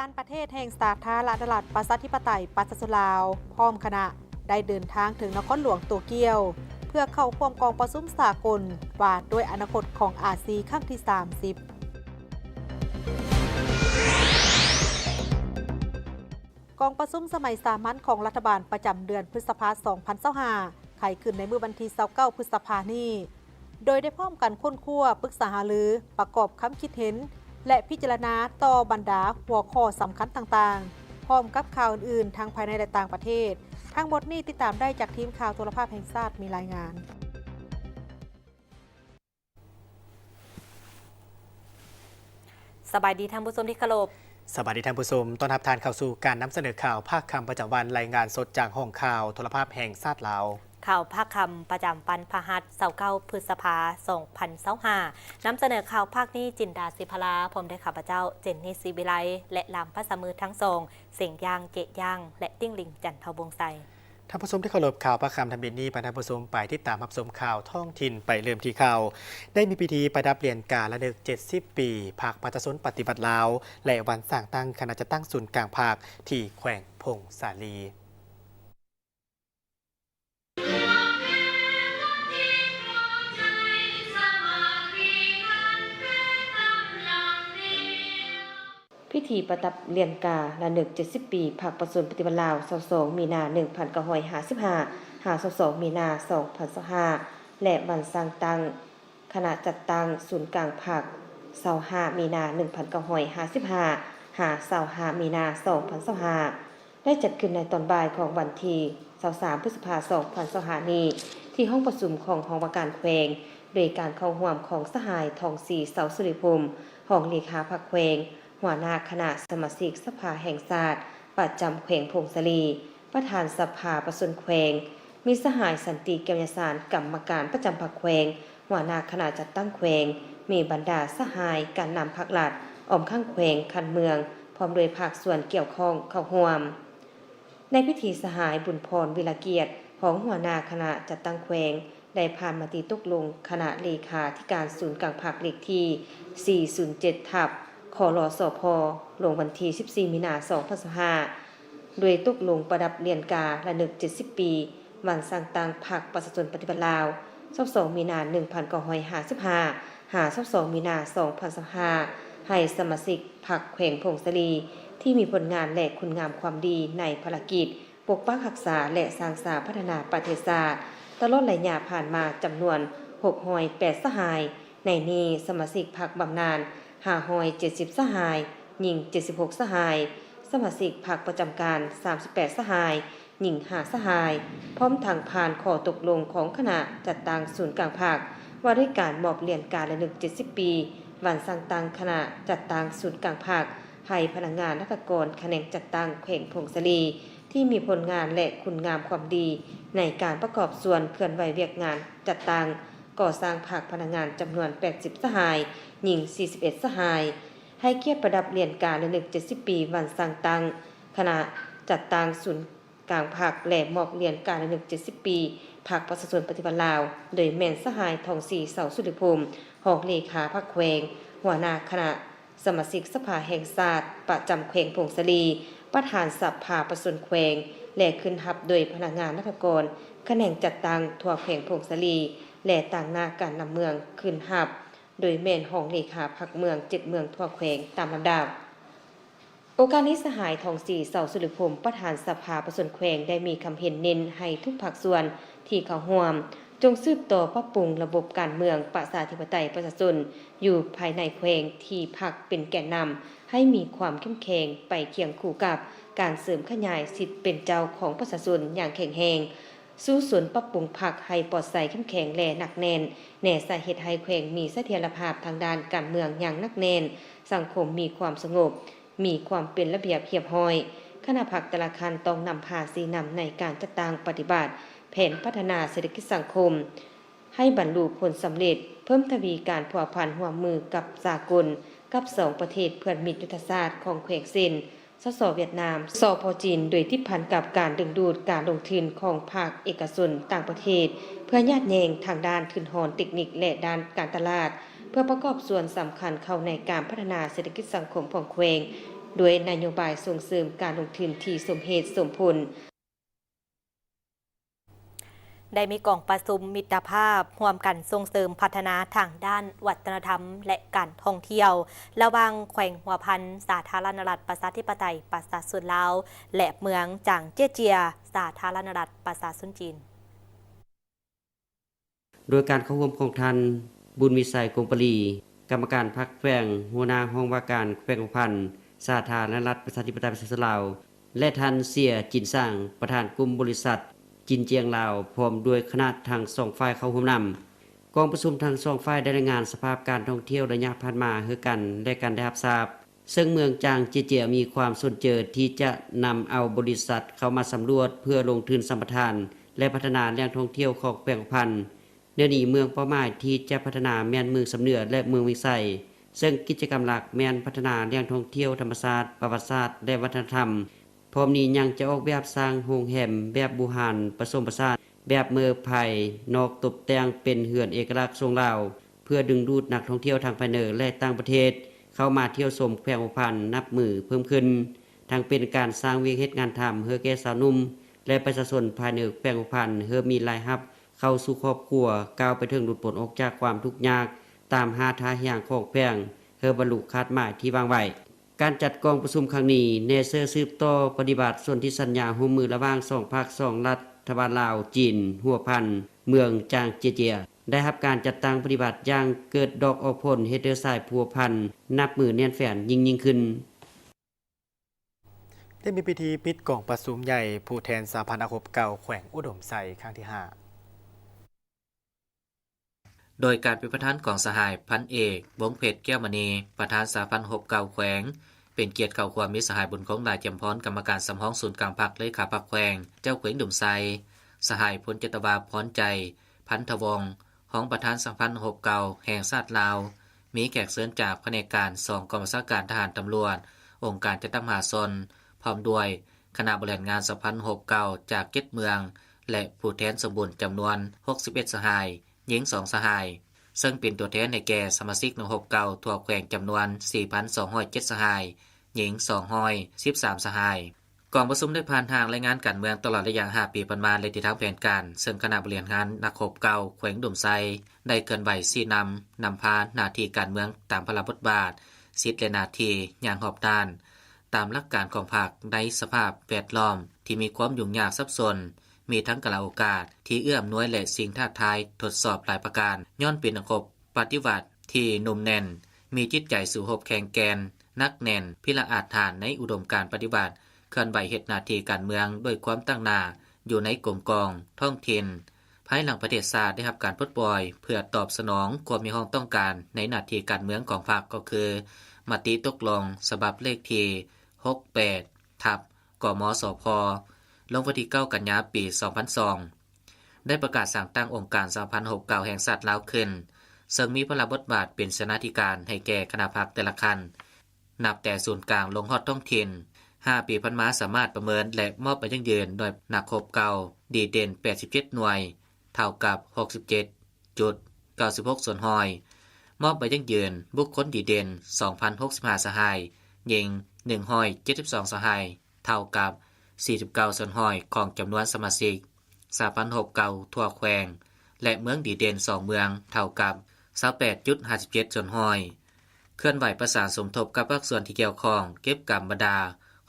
ານປະເທດແຫ່ງສາທາລະນະລັດ ປະຊາທິປະໄຕ ປະຊາຊົນລາວ ພ້ອມຄະນະ ໄດ້ເດີນທາງເຖິງນະຄອນຫຼວງໂຕກຽວ ເພື່ອເຂົ້າຮ່ວມກອງປະຊຸມສາກົນວ່າດ້ວຍອະນາຄົດຂອງອາຊີຄັ້ງທີສາມສິບ. ກອງປະຊຸມສະໄໝສາມັນຂອງລັດຖະບານປະຈຳເດືອນພຶດສະພາ ສອງພັນຊາວຫ້າ ໄຂຂຶ້ນໃນມື້ວັນທີຊາວເກົ້າ ພຶດສະພານີ້ ໂດຍໄດ້ພ້ອມກັນຄົ້ນຄວ້າ, ປຶກສາຫາລື, ປະກອບຄຳຄິດເຫັນ ແລະ ພິຈາລະນາຕໍ່ບັນດາຫົວຂໍ້ສຳຄັນຕ່າງໆ, ພ້ອມກັບຂ່າວອື່ນໆ ທັງພາຍໃນ ແລະ ຕ່າງປະເທດ. ທັງໝົດນີ້ຕິດຕາມໄດ້ຈາກທີມຂ່າວໂທລະພາບແຫ່ງຊາດມີລາຍງານ. ສະບາຍດີທ່ານຜູ້ຊົມທີ່ເຄົາລົບ. ສະບາຍດີທ່ານຜູ້ຊົມ, ຕ້ອນຮັບທ່ານເຂົ້າສູ່ການນຳສະເໜີຂ່າວພາກຄ່ຳປະຈຳວັນ, ລາຍງານສົດຈາກຫ້ອງຂ່າວໂທລະພາບແຫ່ງຊາດລາວ. ຂ່າວພາກຄ່ຳປະຈຳວັນພະຫັດ ຊາວເກົ້າ ພຶດສະພາ ສອງພັນຊາວຫ້າ ນຳສະເໜີຂ່າວພາກນີ້ ຈິນດາ ສີພະລາ ພ້ອມດ້ວຍຂ້າພະເຈົ້າ ເຈນນີ ສີວິໄລ ແລະ ລ່າມພາສາມືທັງສອງ ເສັງຢ່າງ ເຈະຢ່າງ ແລະ ຕິ້ງລິງ ຈັນທະວົງໄຊ. ທ່ານຜູ້ຊົມທີ່ເຄົາລົບ, ຂ່າວພາກຄ່ຳທຳອິດນີ້ ພາທ່ານຜູ້ຊົມໄປຕິດຕາມຮັບຊົມຂ່າວທ້ອງຖິ່ນ. ໄປເລີ່ມທີ່ຂ່າວ ໄດ້ມີພິທີປະດັບຫຼຽນກາລະນຶກເຈັດສິບປີ ພັກປະຊາຊົນປະຕິວັດລາວ ແລະ ວັນສ້າງຕັ້ງຄະນະຈັດຕັ້ງສູນກາງພັກ ທີ່ແຂວງຜົ້ງສາລີ. ພິທີປະດັບຫຼຽນກາລະນຶກເຈັດສິບປີ ພັກປະຊາຊົນປະຕິວັດລາວ ຊາວສອງ ມີນາ ໜຶ່ງພັນເກົ້າຮ້ອຍຫ້າສິບຫ້າ ຫາ ຊາວສອງ ມີນາ ສອງພັນຊາວຫ້າ ແລະ ວັນສ້າງຕັ້ງຄະນະຈັດຕັ້ງສູນກາງພັກ ຊາວຫ້າ ມີນາ ໜຶ່ງພັນເກົ້າຮ້ອຍຫ້າສິບຫ້າ ຫາ ຊາວຫ້າ ມີນາ ສອງພັນຊາວຫ້າ ໄດ້ຈັດຂຶ້ນໃນຕອນບ່າຍຂອງວັນທີຊາວສາມ ພຶດສະພາ ສອງພັນຊາວຫ້ານີ້ ທີ່ຫ້ອງປະຊຸມຂອງຫ້ອງວ່າການແຂວງ ໂດຍການເຂົ້າຮ່ວມຂອງສະຫາຍ ທອງສີ ເສົາສຸລິພົມ ຮອງເລຂາພັກແຂວງ, ຫົວໜ້າຄະນະສະມາຊິກສະພາແຫ່ງຊາດປະຈຳແຂວງຜົ້ງສາລີ, ປະທານສະພາປະຊາຊົນແຂວງ, ມີສະຫາຍ ສັນຕິ ແກ້ວຍະສານ ກຳມະການປະຈຳພັກແຂວງ, ຫົວໜ້າຄະນະຈັດຕັ້ງແຂວງ, ມີບັນດາສະຫາຍການນຳພັກລັດ, ອ້ອມຂ້າງແຂວງ, ຂັ້ນເມືອງ, ພ້ອມດ້ວຍພາກສ່ວນກ່ຽວຂ້ອງເຂົ້າຮ່ວມ. ໃນພິທີ ສະຫາຍ ບຸນພອນ ວິລະກຽດ ຮອງຫົວໜ້າຄະນະຈັດຕັ້ງແຂວງ ໄດ້ຜ່ານມະຕິຕົກລົງຄະນະເລຂາທິການສູນກາງພັກເລກທີສີ່ສູນເຈັດທັບ ຄລສພ ລົງວັນທີສິບສີ່ ມີນາ ສອງພັນຊາວຫ້າ ໂດຍຕົກລົງປະດັບຫຼຽນກາລະນຶກເຈັດສິບປີ ວັນສ້າງຕັ້ງພັກປະຊາຊົນປະຕິວັດລາວ ຊາວສອງ ມີນາ ໜຶ່ງພັນເກົ້າຮ້ອຍຫ້າສິບຫ້າ ຫາ ຊາວສອງ ມີນາ ສອງພັນຊາວຫ້າ ໃຫ້ສະມາຊິກພັກແຂວງຜົ້ງສາລີ ທີ່ມີຜົນງານ ແລະ ຄຸນງາມຄວາມດີໃນພາລະກິດປົກປັກຮັກສາ ແລະ ສ້າງສາພັດທະນາປະເທດຊາດ ຕະຫຼອດໄລຍະຜ່ານມາຈຳນວນຫົກຮ້ອຍແປດສະຫາຍ, ໃນນີ້ສະມາຊິກພັກບຳນານຫ້າຮ້ອຍເຈັດສິບສະຫາຍ, ຍິງເຈັດສິບຫົກສະຫາຍ, ສະມາຊິກພັກປະຈຳການສາມສິບແປດສະຫາຍ, ຍິງຫ້າສະຫາຍ, ພ້ອມທັງຜ່ານຂໍ້ຕົກລົງຂອງຄະນະຈັດຕັ້ງສູນກາງພັກ ວ່າດ້ວຍການມອບຫຼຽນກາລະນຶກເຈັດສິບປີ ວັນສ້າງຕັ້ງຄະນະຈັດຕັ້ງສູນກາງພັກ ໃຫ້ພະນັກງານລັດຖະກອນຂະແໜງຈັດຕັ້ງແຂວງຜົ້ງສາລີ ທີ່ມີຜົນງານ ແລະ ຄຸນງາມຄວາມດີໃນການປະກອບສ່ວນເຄື່ອນໄຫວວຽກງານຈັດຕັ້ງກໍ່ສ້າງພັກ ພະນັກງານຈຳນວນແປດສິບສະຫາຍ, ຍິງສີ່ສິບເອັດສະຫາຍ, ໃຫ້ກຽດປະດັບຫຼຽນກາລະນຶກເຈັດສິບປີ ວັນສ້າງຕັ້ງຄະນະຈັດຕັ້ງສູນກາງພັກ ແລະ ມອບຫຼຽນກາລະນຶກເຈັດສິບປີ ພັກປະຊາຊົນປະຕິວັດລາວ ໂດຍແມ່ນສະຫາຍ ທອງສີ ເສົາສຸລິພົມ ຮອງເລຂາພັກແຂວງ, ຫົວໜ້າຄະນະ ສະມາຊິກສະພາແຫ່ງຊາດປະຈຳແຂວງຜົ້ງສາລີ, ປະທານສະພາປະຊາຊົນແຂວງ ແລະ ຂຶ້ນຮັບໂດຍພະນັກງານລັດຖະກອນຂະແໜງຈັດຕັ້ງທົ່ວແຂວງຜົ້ງສາລີ ແລະ ຕາງໜ້າການນຳເມືອງຂຶ້ນຮັບ ໂດຍແມ່ນຮອງເລຂາພັກເມືອງເຈັດເມືອງທົ່ວແຂວງຕາມລຳດັບ. ໂອກາດນີ້ ສະຫາຍ ທອງສີ ເສົາສຸລິພົມ ປະທານສະພາປະຊາຊົນແຂວງ ໄດ້ມີຄຳເຫັນເນັ້ນໃຫ້ທຸກພາກສ່ວນທີ່ເຂົ້າຮ່ວມ ຈົ່ງສືບຕໍ່ປັບປຸງລະບົບການເມືອງປະຊາທິປະໄຕປະຊາຊົນ ຢູ່ພາຍໃນແຂວງທີ່ພັກເປັນແກນນຳ ໃຫ້ມີຄວາມເຂັ້ມແຂງໄປຄຽງຄູ່ກັບການເສີມຂະຫຍາຍສິດເປັນເຈົ້າຂອງປະຊາຊົນຢ່າງແຂງແຮງ, ສູ້ຊົນປັບປຸງພັກໃຫ້ປອດໃສ, ເຂັ້ມແຂງ ແລະ ໜັກແໜ້ນ, ແນໃສ່ເຮັດໃຫ້ແຂວງມີສະຖຽນລະພາບທາງດ້ານການເມືອງຢ່າງໜັກແໜ້ນ, ສັງຄົມມີຄວາມສະຫງົບ, ມີຄວາມເປັນລະບຽບຮຽບຮ້ອຍ. ຄະນະພັກແຕ່ລະຂັ້ນຕ້ອງນຳພາຊີ້ນຳໃນການຈັດຕັ້ງປະຕິບັດແຜນພັດທະນາເສດຖະກິດສັງຄົມ ໃຫ້ບັນລຸຜົນສຳເລັດ, ເພີ່ມທະວີການພົວພັນຮ່ວມມືກັບສາກົນ, ກັບສອງປະເທດເພື່ອນມິດຍຸດທະສາດຂອງແຂວງ ເຊັ່ນ ສສ ຫວຽດນາມ, ສພ ຈີນ, ໂດຍຕິດພັນກັບການດຶງດູດການລົງທຶນຂອງພາກເອກະຊົນ, ຕ່າງປະເທດ, ເພື່ອຍາດແຍ່ງທາງດ້ານທຶນຮອນເຕັກນິກ ແລະ ດ້ານການຕະຫຼາດ, ເພື່ອປະກອບສ່ວນສຳຄັນເຂົ້າໃນການພັດທະນາເສດຖະກິດສັງຄົມຂອງແຂວງ ດ້ວຍນະໂຍບາຍສົ່ງເສີມການລົງທຶນທີ່ສົມເຫດສົມຜົນ. ໄດ້ມີກອງປະຊຸມມິດຕະພາບຮ່ວມກັນສົ່ງເສີມພັດທະນາທາງດ້ານວັດທະນະທຳ ແລະ ການທ່ອງທ່ຽວ ລະຫວ່າງແຂວງຫົວພັນ ສາທາລະນະລັດ ປະຊາທິປະໄຕ ປະຊາຊົນລາວ ແລະ ເມືອງຈາງເຈຍເຈຍ ສາທາລະນະລັດ ປະຊາຊົນຈີນ. ໂດຍການເຂົ້າຮ່ວມຂອງທ່ານ ບຸນວິໄຊ ກົງປະລີ ກຳມະການພັກແຂວງ, ຫົວໜ້າຫ້ອງວ່າການແຂວງຫົວພັນ ສາທາລະນະລັດ ປະຊາທິປະໄຕ ປະຊາຊົນລາວ ແລະ ທ່ານ ເສຍ ຈິນຊາງ ປະທານກຸ່ມບໍລິສັດ ຈິນຈຽງລາວ ພ້ອມດ້ວຍຄະນະທັງສອງຝ່າຍເຂົ້າຮ່ວມນຳ. ກອງປະຊຸມທັງສອງຝ່າຍໄດ້ລາຍງານສະພາບການທ່ອງທ່ຽວໄລຍະຜ່ານມາໃຫ້ກັນ ແລະ ກັນໄດ້ຮັບຊາບ. ເຊິ່ງເມືອງຈາງເຈຍເຈຍມີຄວາມສົນເຈີທີ່ຈະນຳເອົາບໍລິສັດເຂົ້າມາສຳຫຼວດເພື່ອລົງທຶນສຳປະທານ ແລະ ພັດທະນາແຫຼ່ງທ່ອງທ່ຽວຂອງແຂວງຫົວພັນ. ແນວນີ້ເມືອງເປົ້າໝາຍທີ່ຈະພັດທະນາແມ່ນເມືອງຊຳເໜືອ ແລະ ເມືອງວຽງໄຊ, ເຊິ່ງກິດຈະກຳຫຼັກແມ່ນພັດທະນາແຫຼ່ງທ່ອງທ່ຽວທຳມະຊາດ, ປະຫວັດສາດ ແລະ ວັດທະນະທຳ. ພ້ອມນີ້ຍັງຈະອອກແບບສ້າງໂຮງແຮມແບບບູຮານປະສົມປະສານ ແບບເມີພາຍນອກຕົບແຕ່ງເປັນເຮືອນເອກະລັກຊົງລາວ ເພື່ອດຶງດູດນັກທ່ອງທ່ຽວທັງພາຍໃນ ແລະ ຕ່າງປະເທດ ເຂົ້າມາທ່ຽວຊົມແຂວງຫົວພັນນັບມື້ເພີ່ມຂຶ້ນ, ທັງເປັນການສ້າງວຽກເຮັດງານທຳໃຫ້ແກ່ຊາວໜຸ່ມ ແລະ ປະຊາຊົນພາຍໃນແຂວງຫົວພັນ ເລີ່ມມີລາຍຮັບເຂົ້າສູ່ຄອບຄົວ, ກ້າວໄປເຖິງຫຼຸດພົ້ນອອກຈາກຄວາມທຸກຍາກ ຕາມຫ້າທ່າແຮງຂອງແຂວງ ເພື່ອບັນລຸຄາດໝາຍທີ່ວາງໄວ້. ການຈັດກອງປະຊຸມຄັ້ງນີ້ ແນເຊີສືບຕໍ່ປະຕິບັດສົນທິສັນຍາຮ່ວມມືລະຫວ່າງສອງພັກສອງລັດຖະບານລາວ-ຈີນ ຫົວພັນ ເມືອງຈາງເຈຍເຈຍ ໄດ້ຮັບການຈັດຕັ້ງປະຕິບັດຢ່າງເກີດດອກອອກຜົນ ເຮັດໃຫ້ສາຍພົວພັນນັບມື້ແໜ້ນແຟ້ນຍິ່ງໆຂຶ້ນ. ໄດ້ມີພິທີປິດກອງປະຊຸມໃຫຍ່ຜູ້ແທນສະຫະພັນນັກຮົບເກົ່າແຂວງອຸດົມໄຊຄັ້ງທີຫ້າ. ໂດຍການເປັນປະທານຂອງສະຫາຍພັນເອກ ວົງເພັດ ແກ້ວມະນີ ປະທານສະຫະພັນຮົບເກົ່າແຂວງ ເປັນກຽດເຂົ້າຮ່ວມມີສະຫາຍ ບຸນຄົງ ຫຼ້າຈຳພອນ ກຳມະການສຳຮອງສູນກາງພັກ ເລຂາພັກແຂວງ ເຈົ້າແຂວງອຸດົມໄຊ, ສະຫາຍ ພົນຈັດຕະວາ ພອນໃຈ ພັນທະວົງ ຮອງປະທານສະຫະພັນຮົບເກົ່າແຫ່ງຊາດລາວ, ມີແຂກເຊີນຈາກພະແນກການສອງ ກອງບັນຊາການທະຫານຕຳຫຼວດ, ອົງການຈັດຕັ້ງມະຫາຊົນ ພ້ອມດ້ວຍຄະນະບໍລິຫານງານສະຫະພັນຮົບເກົ່າຈາກເຈັດເມືອງ ແລະ ຜູ້ແທນສົມບູນຈຳນວນຫົກສິບເອັດສະຫາຍ, ຍິງສອງສະຫາຍ, ເຊິ່ງເປັນຕົວແທນໃຫ້ແກ່ສະມາຊິກນັກຮົບເກົ່າທົ່ວແຂວງຈຳນວນສີ່ພັນສອງຮ້ອຍເຈັດສະຫາຍ, ຍິງສອງຮ້ອຍສິບສາມສະຫາຍ. ກອງປະຊຸມໄດ້ຜ່ານຮ່າງລາຍງານການເມືອງຕະຫຼອດໄລຍະຫ້າປີຜ່ານມາ ແລະ ທິດທາງແຜນການ, ເຊິ່ງຄະນະບໍລິຫານງານນັກຮົບເກົ່າແຂວງອຸດົມໄຊ ໄດ້ເຄື່ອນໄຫວຊີ້ນຳ, ນຳພາໜ້າທີ່ການເມືອງຕາມພາລະບົດບາດ, ສິດ ແລະ ໜ້າທີ່ຢ່າງຮອບດ້ານ, ຕາມຫຼັກການຂອງພັກໃນສະພາບແວດລ້ອມທີ່ມີຄວາມຫຍຸ້ງຍາກສັບສົນ, ມີທັງກາລະໂອກາດທີ່ເອື້ອອຳນວຍ ແລະ ສິ່ງທ້າທາຍທົດສອບຫຼາຍປະການ. ຍ້ອນເປັນນັກຮົບປະຕິວັດທີ່ໜຸ່ມແໜ້ນ, ມີຈິດໃຈສູ້ຮົບແຂງແກ່ນ, ໜັກແໜ້ນ, ພິລະອາດຖານໃນອຸດົມການປະຕິວັດ, ເຄື່ອນໄຫວເຮັດໜ້າທີ່ການເມືອງດ້ວຍຄວາມຕັ້ງໜ້າຢູ່ໃນກົມກອງທ້ອງຖິ່ນ, ພາຍຫຼັງປະເທດຊາດໄດ້ຮັບການປົດປ່ອຍ ເພື່ອຕອບສະໜອງຄວາມຮຽກຮ້ອງຕ້ອງການໃນໜ້າທີ່ການເມືອງຂອງພັກ ກໍຄືມະຕິຕົກລົງສະບັບເລກທີຫົກແປດ ທັບ ກມສພ ລົງວັນທີເກົ້າ ກັນຍາ ປີສອງພັນສອງ ໄດ້ປະກາດສ້າງຕັ້ງອົງການສະຫະພັນຮົບເກົ່າແຫ່ງຊາດລາວຂຶ້ນ, ເຊິ່ງມີພາລະບົດບາດເປັນເສນາທິການໃຫ້ແກ່ຄະນະພັກແຕ່ລະຂັ້ນ, ນັບແຕ່ສູນກາງລົງຮອດທ້ອງຖິ່ນ. ຫ້າປີຜ່ານມາສາມາດປະເມີນ ແລະ ມອບໃບຢັ້ງຢືນໜ່ວຍນັກຮົບເກົ່າດີເດັ່ນແປດສິບເຈັດໜ່ວຍ, ເທົ່າກັບຫົກສິບເຈັດຈຸດເກົ້າສິບຫົກສ່ວນຮ້ອຍ, ມອບໃບຢັ້ງຢືນບຸກຄົນດີເດັ່ນສອງພັນຫົກສິບຫ້າສະຫາຍ, ຍິງໜຶ່ງຮ້ອຍເຈັດສິບສອງສະຫາຍ, ເທົ່າກັບສີ່ສິບເກົ້າສ່ວນຮ້ອຍຂອງຈຳນວນສະມາຊິກສະຫະພັນຮົບເກົ່າທົ່ວແຂວງ ແລະ ເມືອງດີເດັ່ນສອງເມືອງ ເທົ່າກັບຊາວແປດຈຸດຫ້າສິບເຈັດສ່ວນຮ້ອຍ. ເຄື່ອນໄຫວປະສານສົມທົບກັບພາກສ່ວນທີ່ກ່ຽວຂ້ອງ, ເກັບກຳບັນດາ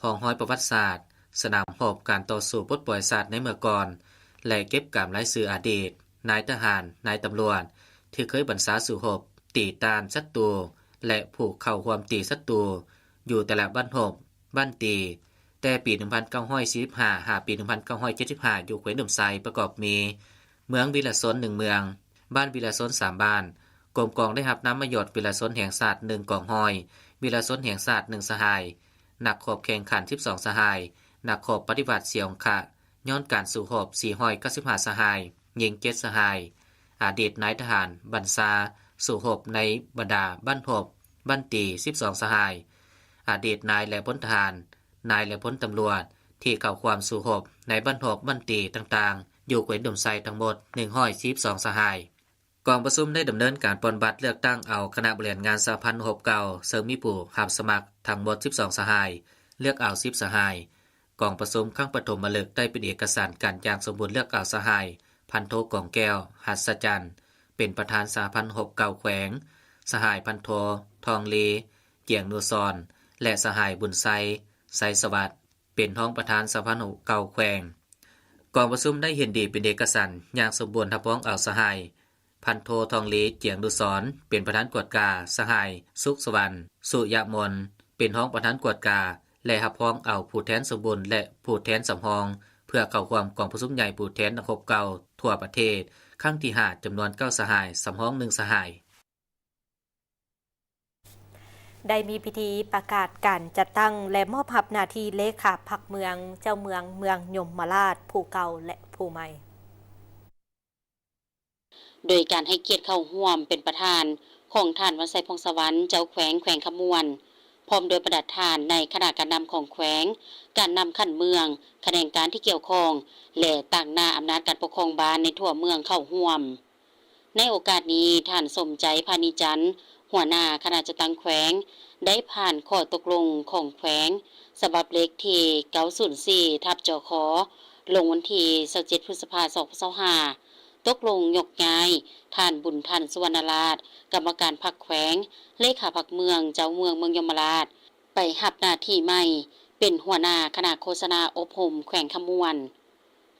ຮ່ອງຮອຍປະຫວັດສາດ, ສະໜາມຮົບ, ການຕໍ່ສູ້ປົດປ່ອຍຊາດໃນເມື່ອກ່ອນ ແລະ ເກັບກຳລາຍຊື່ອະດີດນາຍທະຫານ, ນາຍຕຳຫຼວດທີ່ເຄີຍບັນຊາສູ້ຮົບ ຕີຕ້ານສັດຕູ ແລະ ຜູ້ເຂົ້າຮ່ວມຕີສັດຕູຢູ່ແຕ່ລະບັ້ນຮົບ, ບັ້ນຕີ ແຕ່ປີໜຶ່ງພັນເກົ້າຮ້ອຍສີ່ສິບຫ້າ ຫາປີໜຶ່ງພັນເກົ້າຮ້ອຍເຈັດສິບຫ້າ ຢູ່ແຂວງອຸດົມໄຊ ປະກອບມີ ເມືອງວິລະຊົນໜຶ່ງເມືອງ, ບ້ານວິລະຊົນສາມບ້ານ. ກົມກອງໄດ້ຮັບນາມມະຍົດວິລະຊົນແຫ່ງຊາດໜຶ່ງກອງຮ້ອຍ, ວິລະຊົນແຫ່ງຊາດໜຶ່ງສະຫາຍ, ນັກຮົບແຂ່ງຂັນສິບສອງສະຫາຍ, ນັກຮົບປະຕິວັດສະຫຍອງຂະຍ້ອນການສູ້ຮົບສີ່ຮ້ອຍເກົ້າສິບຫ້າສະຫາຍ, ຍິງເຈັດສະຫາຍ, ອະດີດນາຍທະຫານບັນຊາສູ້ຮົບໃນບັນດາບັ້ນຮົບ, ບັ້ນຕີສິບສອງສະຫາຍ, ອະດີດນາຍ ແລະ ພົນທະຫານ, ນາຍ ແລະ ພົນຕຳຫຼວດທີ່ເຂົ້າຮ່ວມສູ້ຮົບໃນບັ້ນຮົບ, ບັ້ນຕີຕ່າງໆ ຢູ່ແຂວງອຸດົມໄຊທັງໝົດໜຶ່ງຮ້ອຍສີ່ສິບສອງສະຫາຍ. ກອງປະຊຸມໄດ້ດຳເນີນການປ່ອນບັດເລືອກຕັ້ງເອົາຄະນະບໍລິຫານງານສະຫະພັນຫົບເກົ້າ ເຊິ່ງມີຜູ້ຮັບສະໝັກທັງໝົດສິບສອງສະຫາຍ, ເລືອກເອົາສິບສະຫາຍ. ກອງປະຊຸມຄັ້ງປະຖົມມະລຶກໄດ້ເປັນເອກະສານການຢ່າງສົມບູນເລືອກເອົາສະຫາຍ ພັນໂທ ກອງແກ້ວ ຫັດສະຈັນ ເປັນປະທານສະຫະພັນຫົບເກົ້າແຂວງ, ສະຫາຍ ພັນໂທ ທອງເລ ຈຽງນຸສອນ ແລະ ສະຫາຍ ບຸນໄຊ ໄຊສະຫວັດ ເປັນຮອງປະທານສະຫະພັນຫົບເກົ້າແຂວງ. ກອງປະຊຸມໄດ້ເຫັນດີເປັນເອກະສານຢ່າງສົມບູນຮັບຮອງເອົາສະຫາຍ ພັນໂທ ທອງເລ ຈຽງນຸສອນ ເປັນປະທານກວດກາ, ສະຫາຍ ສຸກສະຫວັນ ສຸຍະມົນ ເປັນຮອງປະທານກວດກາ ແລະ ຮັບຮອງເອົາຜູ້ແທນສົມບູນ ແລະ ຜູ້ແທນສຳຮອງ ເພື່ອເຂົ້າຮ່ວມກອງປະຊຸມໃຫຍ່ຜູ້ແທນນັກຮົບເກົ່າທົ່ວປະເທດ ຄັ້ງທີຫ້າ ຈຳນວນເກົ້າສະຫາຍ, ສຳຮອງໜຶ່ງສະຫາຍ. ໄດ້ມີພິທີປະກາດການຈັດຕັ້ງ ແລະ ມອບຮັບໜ້າທີ່ເລຂາພັກເມືອງ, ເຈົ້າເມືອງເມືອງຍົມມະລາດຜູ້ເກົ່າ ແລະ ຜູ້ໃໝ່. ໂດຍການໃຫ້ກຽດເຂົ້າຮ່ວມເປັນປະທານຂອງທ່ານ ວັນໄຊ ຜ່ອງສະຫວັນ ເຈົ້າແຂວງແຂວງຄຳມ່ວນ ພ້ອມດ້ວຍບັນດາທ່ານໃນຄະນະການນຳຂອງແຂວງ, ການນຳຂັ້ນເມືອງ, ຂະແໜງການທີ່ກ່ຽວຂ້ອງ ແລະ ຕາງໜ້າອຳນາດການປົກຄອງບ້ານໃນທົ່ວເມືອງເຂົ້າຮ່ວມ. ໃນໂອກາດນີ້, ທ່ານ ສົມໃຈ ພານີຈັນ ຫົວໜ້າຄະນະຈັດຕັ້ງແຂວງ ໄດ້ຜ່ານຂໍ້ຕົກລົງຂອງແຂວງ ສະບັບເລກທີ ເກົ້າສູນສີ່ ທັບ ຈຂ ລົງວັນທີ ຊາວເຈັດ ພຶດສະພາ ສອງພັນຊາວຫ້າ ຕົກລົງຍົກຍ້າຍທ່ານ ບຸນທັນ ສຸວັນນະລາດ ກຳມະການພັກແຂວງ, ເລຂາພັກເມືອງ, ເຈົ້າເມືອງເມືອງຍົມມະລາດ ໄປຮັບໜ້າທີ່ໃໝ່ເປັນຫົວໜ້າຄະນະໂຄສະນາອົບຮົມແຂວງຄຳມ່ວນ.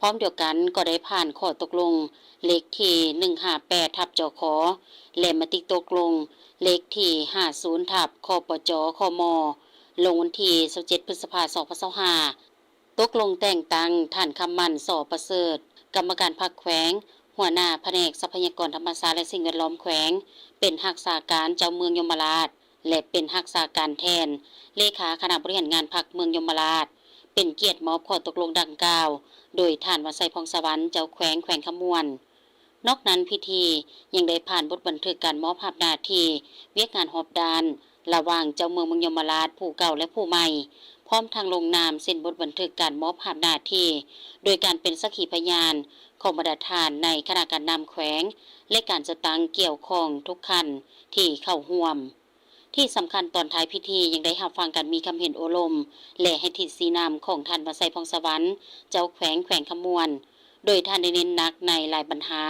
ພ້ອມດຽວກັນກໍໄດ້ຜ່ານຂໍ້ຕົກລົງເລກທີ ໜຶ່ງຫ້າແປດ ທັບ ຈຂ ແລະ ມະຕິຕົກລົງເລກທີ ຫ້າສູນ ທັບ ຄປຈ ຄມ ລົງວັນທີ ຊາວເຈັດ ພຶດສະພາ ສອງພັນຊາວຫ້າ ຕົກລົງແຕ່ງຕັ້ງທ່ານ ຄຳໝັ້ນ ສປະເສີດ ກຳມະການພັກແຂວງ, ຫົວໜ້າພະແນກຊັບພະຍາກອນທຳມະຊາດ ແລະ ສິ່ງແວດລ້ອມແຂວງ ເປັນຮັກສາການເຈົ້າເມືອງຍົມມະລາດ ແລະ ເປັນຮັກສາການແທນເລຂາຄະນະບໍລິຫານງານພັກເມືອງຍົມມະລາດ ເປັນກຽດມອບຂໍ້ຕົກລົງດັ່ງກ່າວ ໂດຍທ່ານ ວັນໄຊ ຜ່ອງສະຫວັນ ເຈົ້າແຂວງແຂວງຄຳມ່ວນ. ນອກນັ້ນ, ພິທີຍັງໄດ້ຜ່ານບົດບັນທຶກການມອບຮັບໜ້າທີ່ວຽກງານຮອບດ້ານ ລະຫວ່າງເຈົ້າເມືອງເມືອງຍົມມະລາດຜູ້ເກົ່າ ແລະ ຜູ້ໃໝ່, ພ້ອມທັງລົງນາມເຊັນບົດບັນທຶກການມອບຮັບໜ້າທີ່ ໂດຍການເປັນສັກຂີພະຍານຂອງບັນດາທ່ານໃນຄະນະການນຳແຂວງ ແລະ ການຈັດຕັ້ງກ່ຽວຂ້ອງທຸກຂັ້ນທີ່ເຂົ້າຮ່ວມ. ທີ່ສຳຄັນ, ຕອນທ້າຍພິທີຍັງໄດ້ຮັບຟັງການມີຄຳເຫັນໂອ້ລົມ ແລະ ໃຫ້ທິດຊີ້ນຳຂອງທ່ານ ວັນໄຊ ຜ່ອງສະຫວັນ ເຈົ້າແຂວງແຂວງຄຳມ່ວນ, ໂດຍທ່ານໄດ້ເນັ້ນໜັກໃນຫຼາຍບັນຫາ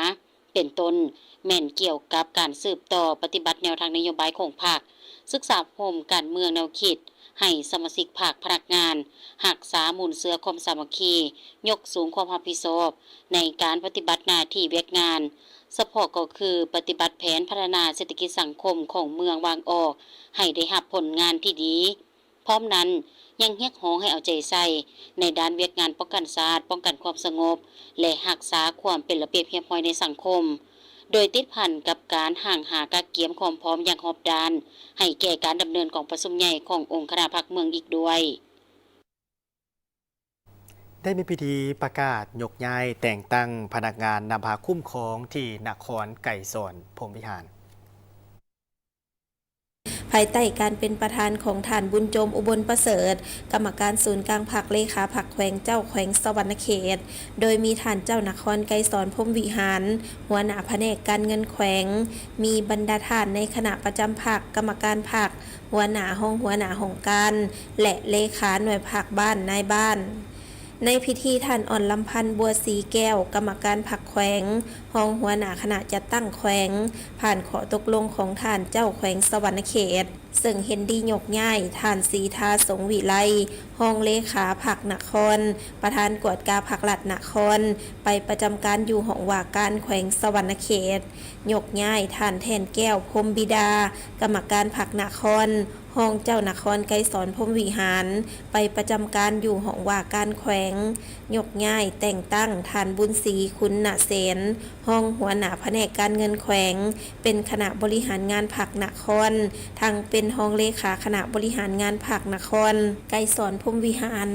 ເປັນຕົ້ນແມ່ນກ່ຽວກັບການສືບຕໍ່ປະຕິບັດແນວທາງນະໂຍບາຍຂອງພັກ, ສຶກສາອົບຮົມການເມືອງແນວຄິດໃຫ້ສະມາຊິກພັກ, ພະນັກງານ ຮັກສາມູນເຊື້ອຄວາມສາມັກຄີ, ຍົກສູງຄວາມຮັບຜິດຊອບໃນການປະຕິບັດໜ້າທີ່ວຽກງານ ສະເພາະກໍຄືປະຕິບັດແຜນພັດທະນາເສດຖະກິດສັງຄົມຂອງເມືອງວາງອອກໃຫ້ໄດ້ຮັບຜົນງານທີ່ດີ. ພ້ອມນັ້ນ, ຍັງຮຽກຮ້ອງໃຫ້ເອົາໃຈໃສ່ໃນດ້ານວຽກງານປ້ອງກັນຊາດ, ປ້ອງກັນຄວາມສະຫງົບ ແລະ ຮັກສາຄວາມເປັນລະບຽບຮຽບຮ້ອຍໃນສັງຄົມ, ໂດຍຕິດພັນກັບການຮ່າງຫາກະກຽມຄວາມພ້ອມຢ່າງຮອບດ້ານ ໃຫ້ແກ່ການດຳເນີນກອງປະຊຸມໃຫຍ່ຂອງອົງຄະນະພັກເມືອງອີກດ້ວຍ. ໄດ້ມີພິທີປະກາດຍົກຍ້າຍແຕ່ງຕັ້ງພະນັກງານນຳພາຄຸ້ມຄອງທີ່ນະຄອນໄກສອນ ພົມວິຫານ. ພາຍໃຕ້ການເປັນປະທານຂອງທ່ານ ບຸນໂຈມ ອຸບົນປະເສີດ ກຳມະການສູນກາງພັກ, ເລຂາພັກແຂວງ, ເຈົ້າແຂວງສະຫວັນນະເຂດ, ໂດຍມີທ່ານເຈົ້ານະຄອນໄກສອນ ພົມວິຫານ ຫົວໜ້າພະແນກການເງິນແຂວງ, ມີບັນດາທ່ານໃນຄະນະປະຈຳພັກ, ກຳມະການພັກ, ຫົວໜ້າ, ຮອງຫົວໜ້າຫ້ອງການ ແລະ ເລຂາໜ່ວຍພັກບ້ານ, ນາຍບ້ານ. ໃນພິທີ, ທ່ານ ອ່ອນລຳພັນ ບົວສີແກ້ວ ກຳມະການພັກແຂວງ, ຮອງຫົວໜ້າຄະນະຈັດຕັ້ງແຂວງ, ຜ່ານຂໍ້ຕົກລົງຂອງທ່ານເຈົ້າແຂວງສະຫວັນນະເຂດ, ເຊິ່ງເຫັນດີຍົກຍ້າຍທ່ານ ສີທາ ສົງວິໄລ ຮອງເລຂາພັກນະຄອນ, ປະທານກວດກາພັກລັດນະຄອນ ໄປປະຈຳການຢູ່ຫ້ອງວ່າການແຂວງສະຫວັນນະເຂດ, ຍົກຍ້າຍທ່ານ ແທ່ນແກ້ວ ພົມບິດາ ກຳມະການພັກນະຄອນ, ຮອງເຈົ້ານະຄອນໄກສອນ ພົມວິຫານ ໄປປະຈຳການຢູ່ຫ້ອງວ່າການແຂວງ, ຍົກຍ້າຍແຕ່ງຕັ້ງທ່ານ ບຸນສີ ຄຸນນະເສນ ຮອງຫົວໜ້າພະແນກການເງິນແຂວງ ເປັນຄະນະບໍລິຫານງານພັກນະຄອນ, ທັງເປັນຮອງເລຂາຄະນະບໍລິຫານງານພັກນະຄອນໄກສອນ ພົມວິຫານ.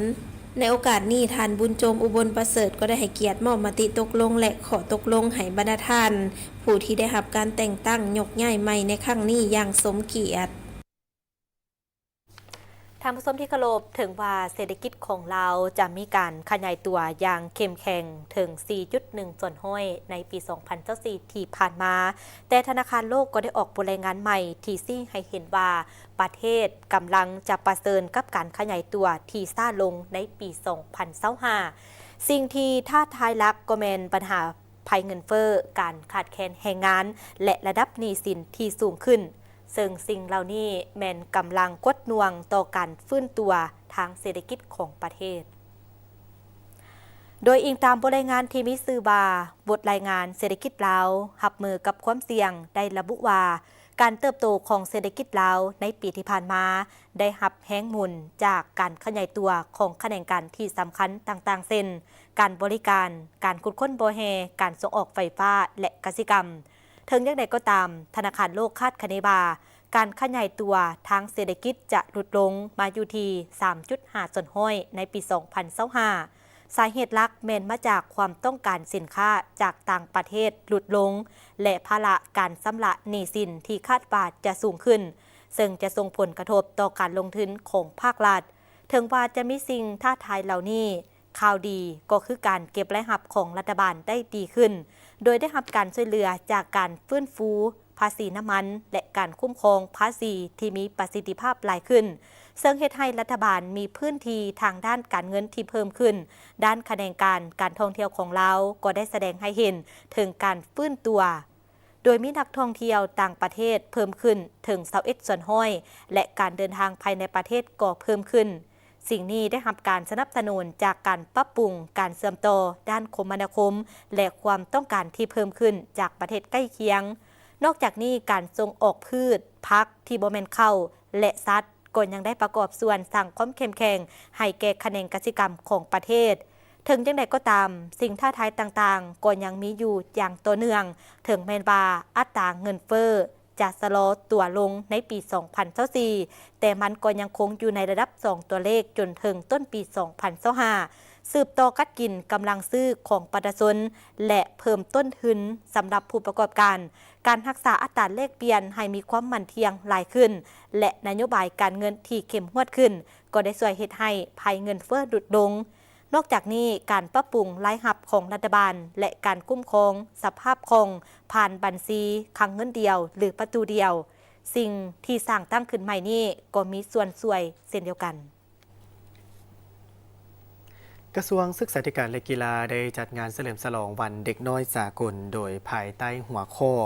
ໃນໂອກາດນີ້, ທ່ານ ບຸນໂຈມ ອຸບົນປະເສີດ ກໍໄດ້ໃຫ້ກຽດມອບມະຕິຕົກລົງ ແລະ ຂໍ້ຕົກລົງໃຫ້ບັນດາທ່ານ ຜູ້ທີ່ໄດ້ຮັບການແຕ່ງຕັ້ງຍົກຍ້າຍໃໝ່ໃນຄັ້ງນີ້ຢ່າງສົມກຽດ. ໃ ທ່ານຜູ້ຊົມທີ່ເຄົາລົບ, ເຖິງວ່າເສດຖະກິດຂອງລາວຈະມີການຂະຫຍາຍຕົວຢ່າງເຂັ້ມແຂງເຖິງ ສີ່ຈຸດໜຶ່ງສ່ວນຮ້ອຍ ໃນປີ ສອງພັນຊາວສີ່ ທີ່ຜ່ານມາ, ແຕ່ທະນາຄານໂລກກໍໄດ້ອອກບົດລາຍງານໃໝ່ທີ່ຊີ້ໃຫ້ເຫັນວ່າ ປະເທດກຳລັງຈະປະເຊີນກັບການຂະຫຍາຍຕົວທີ່ຊ້າລົງໃນປີ ສອງພັນຊາວຫ້າ. ສິ່ງທີ່ທ້າທາຍຫຼັກກໍແມ່ນບັນຫາໄພເງິນເຟີ້, ການຂາດແຄນແຮງງານ ແລະ ລະດັບໜີ້ສິນທີ່ສູງຂຶ້ນ, ເຊິ່ງສິ່ງເຫຼົ່ານີ້ແມ່ນກຳລັງກົດໜ່ວງຕໍ່ການຟື້ນຕົວທາງເສດຖະກິດຂອງປະເທດ. ໂດຍອີງຕາມບົດລາຍງານທີ່ມີຊື່ວ່າ ບົດລາຍງານເສດຖະກິດລາວ ຮັບມືກັບຄວາມສ່ຽງ ໄດ້ລະບຸວ່າ ການເຕີບໂຕຂອງເສດຖະກິດລາວໃນປີທີ່ຜ່ານມາ ໄດ້ຮັບແຮງໜູນຈາກການຂະຫຍາຍຕົວຂອງຂະແໜງການທີ່ສຳຄັນຕ່າງໆ ເຊັ່ນ ການບໍລິການ, ການຂຸດຄົ້ນບໍ່ແຮ່, ການສົ່ງອອກໄຟຟ້າ ແລະ ກະສິກຳ. ເຖິງຢ່າງໃດກໍຕາມ, ທະນາຄານໂລກຄາດຄະເນວ່າ ການຂະຫຍາຍຕົວທາງເສດຖະກິດຈະຫຼຸດລົງມາຢູ່ທີ່ ສາມຈຸດຫ້າສ່ວນຮ້ອຍ ໃນປີ ສອງພັນຊາວຫ້າ. ສາເຫດຫຼັກແມ່ນມາຈາກຄວາມຕ້ອງການສິນຄ້າຈາກຕ່າງປະເທດຫຼຸດລົງ ແລະ ພາລະການຊຳລະໜີ້ສິນທີ່ຄາດວ່າຈະສູງຂຶ້ນ, ເຊິ່ງຈະສົ່ງຜົນກະທົບຕໍ່ການລົງທຶນຂອງພາກລັດ. ເຖິງວ່າຈະມີສິ່ງທ້າທາຍເຫຼົ່ານີ້, ຂ່າວດີກໍຄືການເກັບລາຍຮັບຂອງລັດຖະບານໄດ້ດີຂຶ້ນ, ໂດຍໄດ້ຮັບການຊ່ວຍເຫຼືອຈາກການຟື້ນຟູພາສີນ້ຳມັນ ແລະ ການຄຸ້ມຄອງພາສີທີ່ມີປະສິດທິພາບຫຼາຍຂຶ້ນ, ເຊິ່ງເຮັດໃຫ້ລັດຖະບານມີພື້ນທີ່ທາງດ້ານການເງິນທີ່ເພີ່ມຂຶ້ນ. ດ້ານຂະແໜງການການທ່ອງທ່ຽວຂອງລາວກໍໄດ້ສະແດງໃຫ້ເຫັນເຖິງການຟື້ນຕົວ, ໂດຍມີນັກທ່ອງທ່ຽວຕ່າງປະເທດເພີ່ມຂຶ້ນເຖິງ ຊາວເອັດສ່ວນຮ້ອຍ ແລະ ການເດີນທາງພາຍໃນປະເທດກໍເພີ່ມຂຶ້ນ. ສິ່ງນີ້ໄດ້ຮັບການສະໜັບສະໜູນຈາກການປັບປຸງການເຊື່ອມຕໍ່ດ້ານຄົມມະນາຄົມ ແລະ ຄວາມຕ້ອງການທີ່ເພີ່ມຂຶ້ນຈາກປະເທດໃກ້ຄຽງ. ນອກຈາກນີ້, ການສົ່ງອອກພືດ, ຜັກທີ່ບໍ່ແມ່ນເຂົ້າ ແລະ ສັດ ກໍຍັງໄດ້ປະກອບສ່ວນສ້າງຄວາມເຂັ້ມແຂງໃຫ້ແກ່ຂະແໜງກະສິກຳຂອງປະເທດ. ເຖິງຢ່າງໃດກໍຕາມ, ສິ່ງທ້າທາຍຕ່າງໆກໍຍັງມີຢູ່ຢ່າງຕໍ່ເນື່ອງ, ເຖິງແມ່ນວ່າອັດຕາເງິນເຟີ້ຈະຊະລໍຕົວລົງໃນປີ ສອງພັນຊາວສີ່, ແຕ່ມັນກໍຍັງຄົງຢູ່ໃນລະດັບສອງຕົວເລກຈົນເຖິງຕົ້ນປີ ສອງພັນຊາວຫ້າ, ສືບຕໍ່ກັດກິນກຳລັງຊື້ຂອງປະຊາຊົນ ແລະ ເພີ່ມຕົ້ນທຶນສຳລັບຜູ້ປະກອບການ. ການຮັກສາອັດຕາແລກປ່ຽນໃຫ້ມີຄວາມໝັ້ນທ່ຽງຫຼາຍຂຶ້ນ ແລະ ນະໂຍບາຍການເງິນທີ່ເຂັ້ມງວດຂຶ້ນ ກໍໄດ້ຊ່ວຍເຮັດໃຫ້ໄພເງິນເຟີ້ຫຼຸດລົງ. ນອກຈາກນີ້, ການປັບປຸງລາຍຮັບຂອງລັດຖະບານ ແລະ ການຄຸ້ມຄອງສະພາບຄ່ອງຜ່ານບັນຊີຄັງເງິນດຽວ ຫຼື ປະຕູດຽວ, ສິ່ງທີ່ສ້າງຕັ້ງຂຶ້ນໃໝ່ນີ້ກໍມີສ່ວນຊ່ວຍເຊັ່ນດຽວກັນ. ກະຊວງສຶກສາທິການ ແລະ ກິລາ ໄດ້ຈັດງານສະເຫຼີມສະຫຼອງວັນເດັກນ້ອຍສາກົນ ໂດຍພາຍໃຕ້ຫົວຂໍ້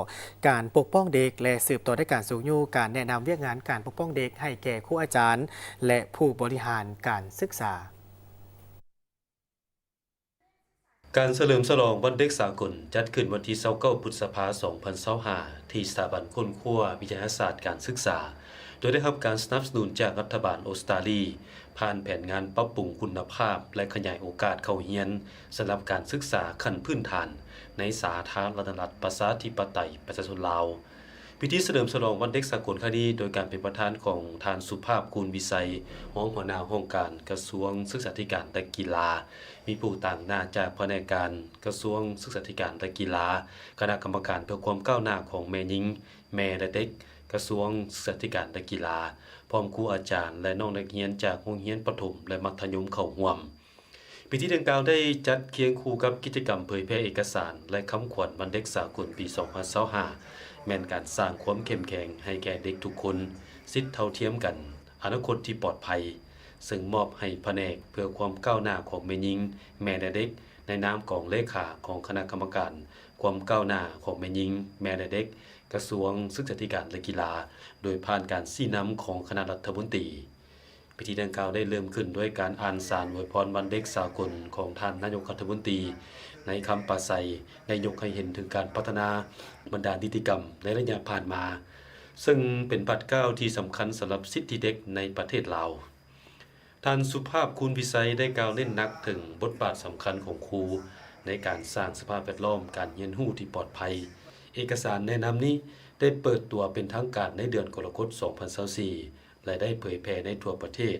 ການປົກປ້ອງເດັກ ແລະ ສືບຕໍ່ໃນການຊຸກຍູ້ການແນະນຳວຽກງານການປົກປ້ອງເດັກໃຫ້ແກ່ຄູອາຈານ ແລະ ຜູ້ບໍລິຫານການສຶກສາ. ການສະເຫຼີມສະຫຼອງວັນເດັກສາກົນ ຈັດຂຶ້ນວັນທີ ຊາວເກົ້າ ພຶດສະພາ ສອງພັນຊາວຫ້າ ທີ່ສະຖາບັນຄົ້ນຄວ້າວິທະຍາສາດການສຶກສາ, ໂດຍໄດ້ຮັບການສະໜັບສະໜູນຈາກລັດຖະບານອົດສະຕາລີ ຜ່ານແຜນງານປັບປຸງຄຸນນະພາບ ແລະ ຂະຫຍາຍໂອກາດເຂົ້າຮຽນສຳລັບການສຶກສາຂັ້ນພື້ນຖານໃນສາທາລະນະລັດ ປະຊາທິປະໄຕ ປະຊາຊົນລາວ. ພິທີສະເຫຼີມສະຫຼອງວັນເດັກສາກົນຄັ້ງນີ້ ໂດຍການເປັນປະທານຂອງທ່ານ ສຸພາບ ຄູນວິໄຊ, ຮອງຫົວໜ້າຫ້ອງການກະຊວງສຶກສາທິການ ແລະ ກິລາ, ມີຜູ້ຕາງໜ້າຈາກພະແນກການກະຊວງສຶກສາທິການ ແລະ ກິລາ, ຄະນະກຳມະການເພື່ອຄວາມກ້າວໜ້າຂອງແມ່ຍິງ, ແມ່ ແລະ ເດັກ, ກະຊວງສຶກສາທິການ ແລະ ກິລາ, ພ້ອມຄູອາຈານ ແລະ ນ້ອງນັກຮຽນຈາກໂຮງຮຽນປະຖົມ ແລະ ມັດທະຍົມເຂົ້າຮ່ວມ. ພິທີດັ່ງກ່າວໄດ້ຈັດຄຽງຄູ່ກັບກິດຈະກຳເຜີຍແຜ່ເອກະສານ ແລະ ຄຳຂວັນວັນເດັກສາກົນປີ ສອງພັນຊາວຫ້າ ແມ່ນການສ້າງຄວາມເຂັ້ມແຂງໃຫ້ແກ່ເດັກທຸກຄົນ, ສິດເທົ່າທຽມກັນ, ອະນາຄົດທີ່ປອດໄພ, ເຊິ່ງມອບໃຫ້ພະແນກເພື່ອຄວາມກ້າວໜ້າຂອງແມ່ຍິງ, ແມ່ ແລະ ເດັກ ໃນນາມກອງເລຂາຂອງຄະນະກຳມະການຄວາມກ້າວໜ້າຂອງແມ່ຍິງ, ແມ່ ແລະ ເດັກ ກະຊວງສຶກສາທິການ ແລະ ກິລາ ໂດຍຜ່ານການຊີ້ນຳຂອງຄະນະລັດຖະມົນຕີ. ພິທີດັ່ງກ່າວໄດ້ເລີ່ມຂຶ້ນດ້ວຍການອ່ານສານອວຍພອນວັນເດັກສາກົນຂອງທ່ານນາຍົກລັດຖະມົນຕີ ໃນຄຳປາໄສໄດ້ຍົກໃຫ້ເຫັນເຖິງການພັດທະນາບັນດານິຕິກຳໃນໄລຍະຜ່ານມາ, ເຊິ່ງເປັນບາດກ້າວທີ່ສຳຄັນສຳລັບສິດທິເດັກໃນປະເທດລາວ. ທ່ານ ສຸພາບ ຄູນວິໄຊ ໄດ້ກ່າວເນັ້ນໜັກເຖິງບົດບາດສຳຄັນຂອງຄູໃນການສ້າງສະພາບແວດລ້ອມການຮຽນຮູ້ທີ່ປອດໄພ. ເອກະສານແນະນຳນີ້ໄດ້ເປີດຕົວເປັນທາງການໃນເດືອນກໍລະກົດ ສອງພັນຊາວສີ່ ແລະ ໄດ້ເຜີຍແຜ່ໃນທົ່ວປະເທດ.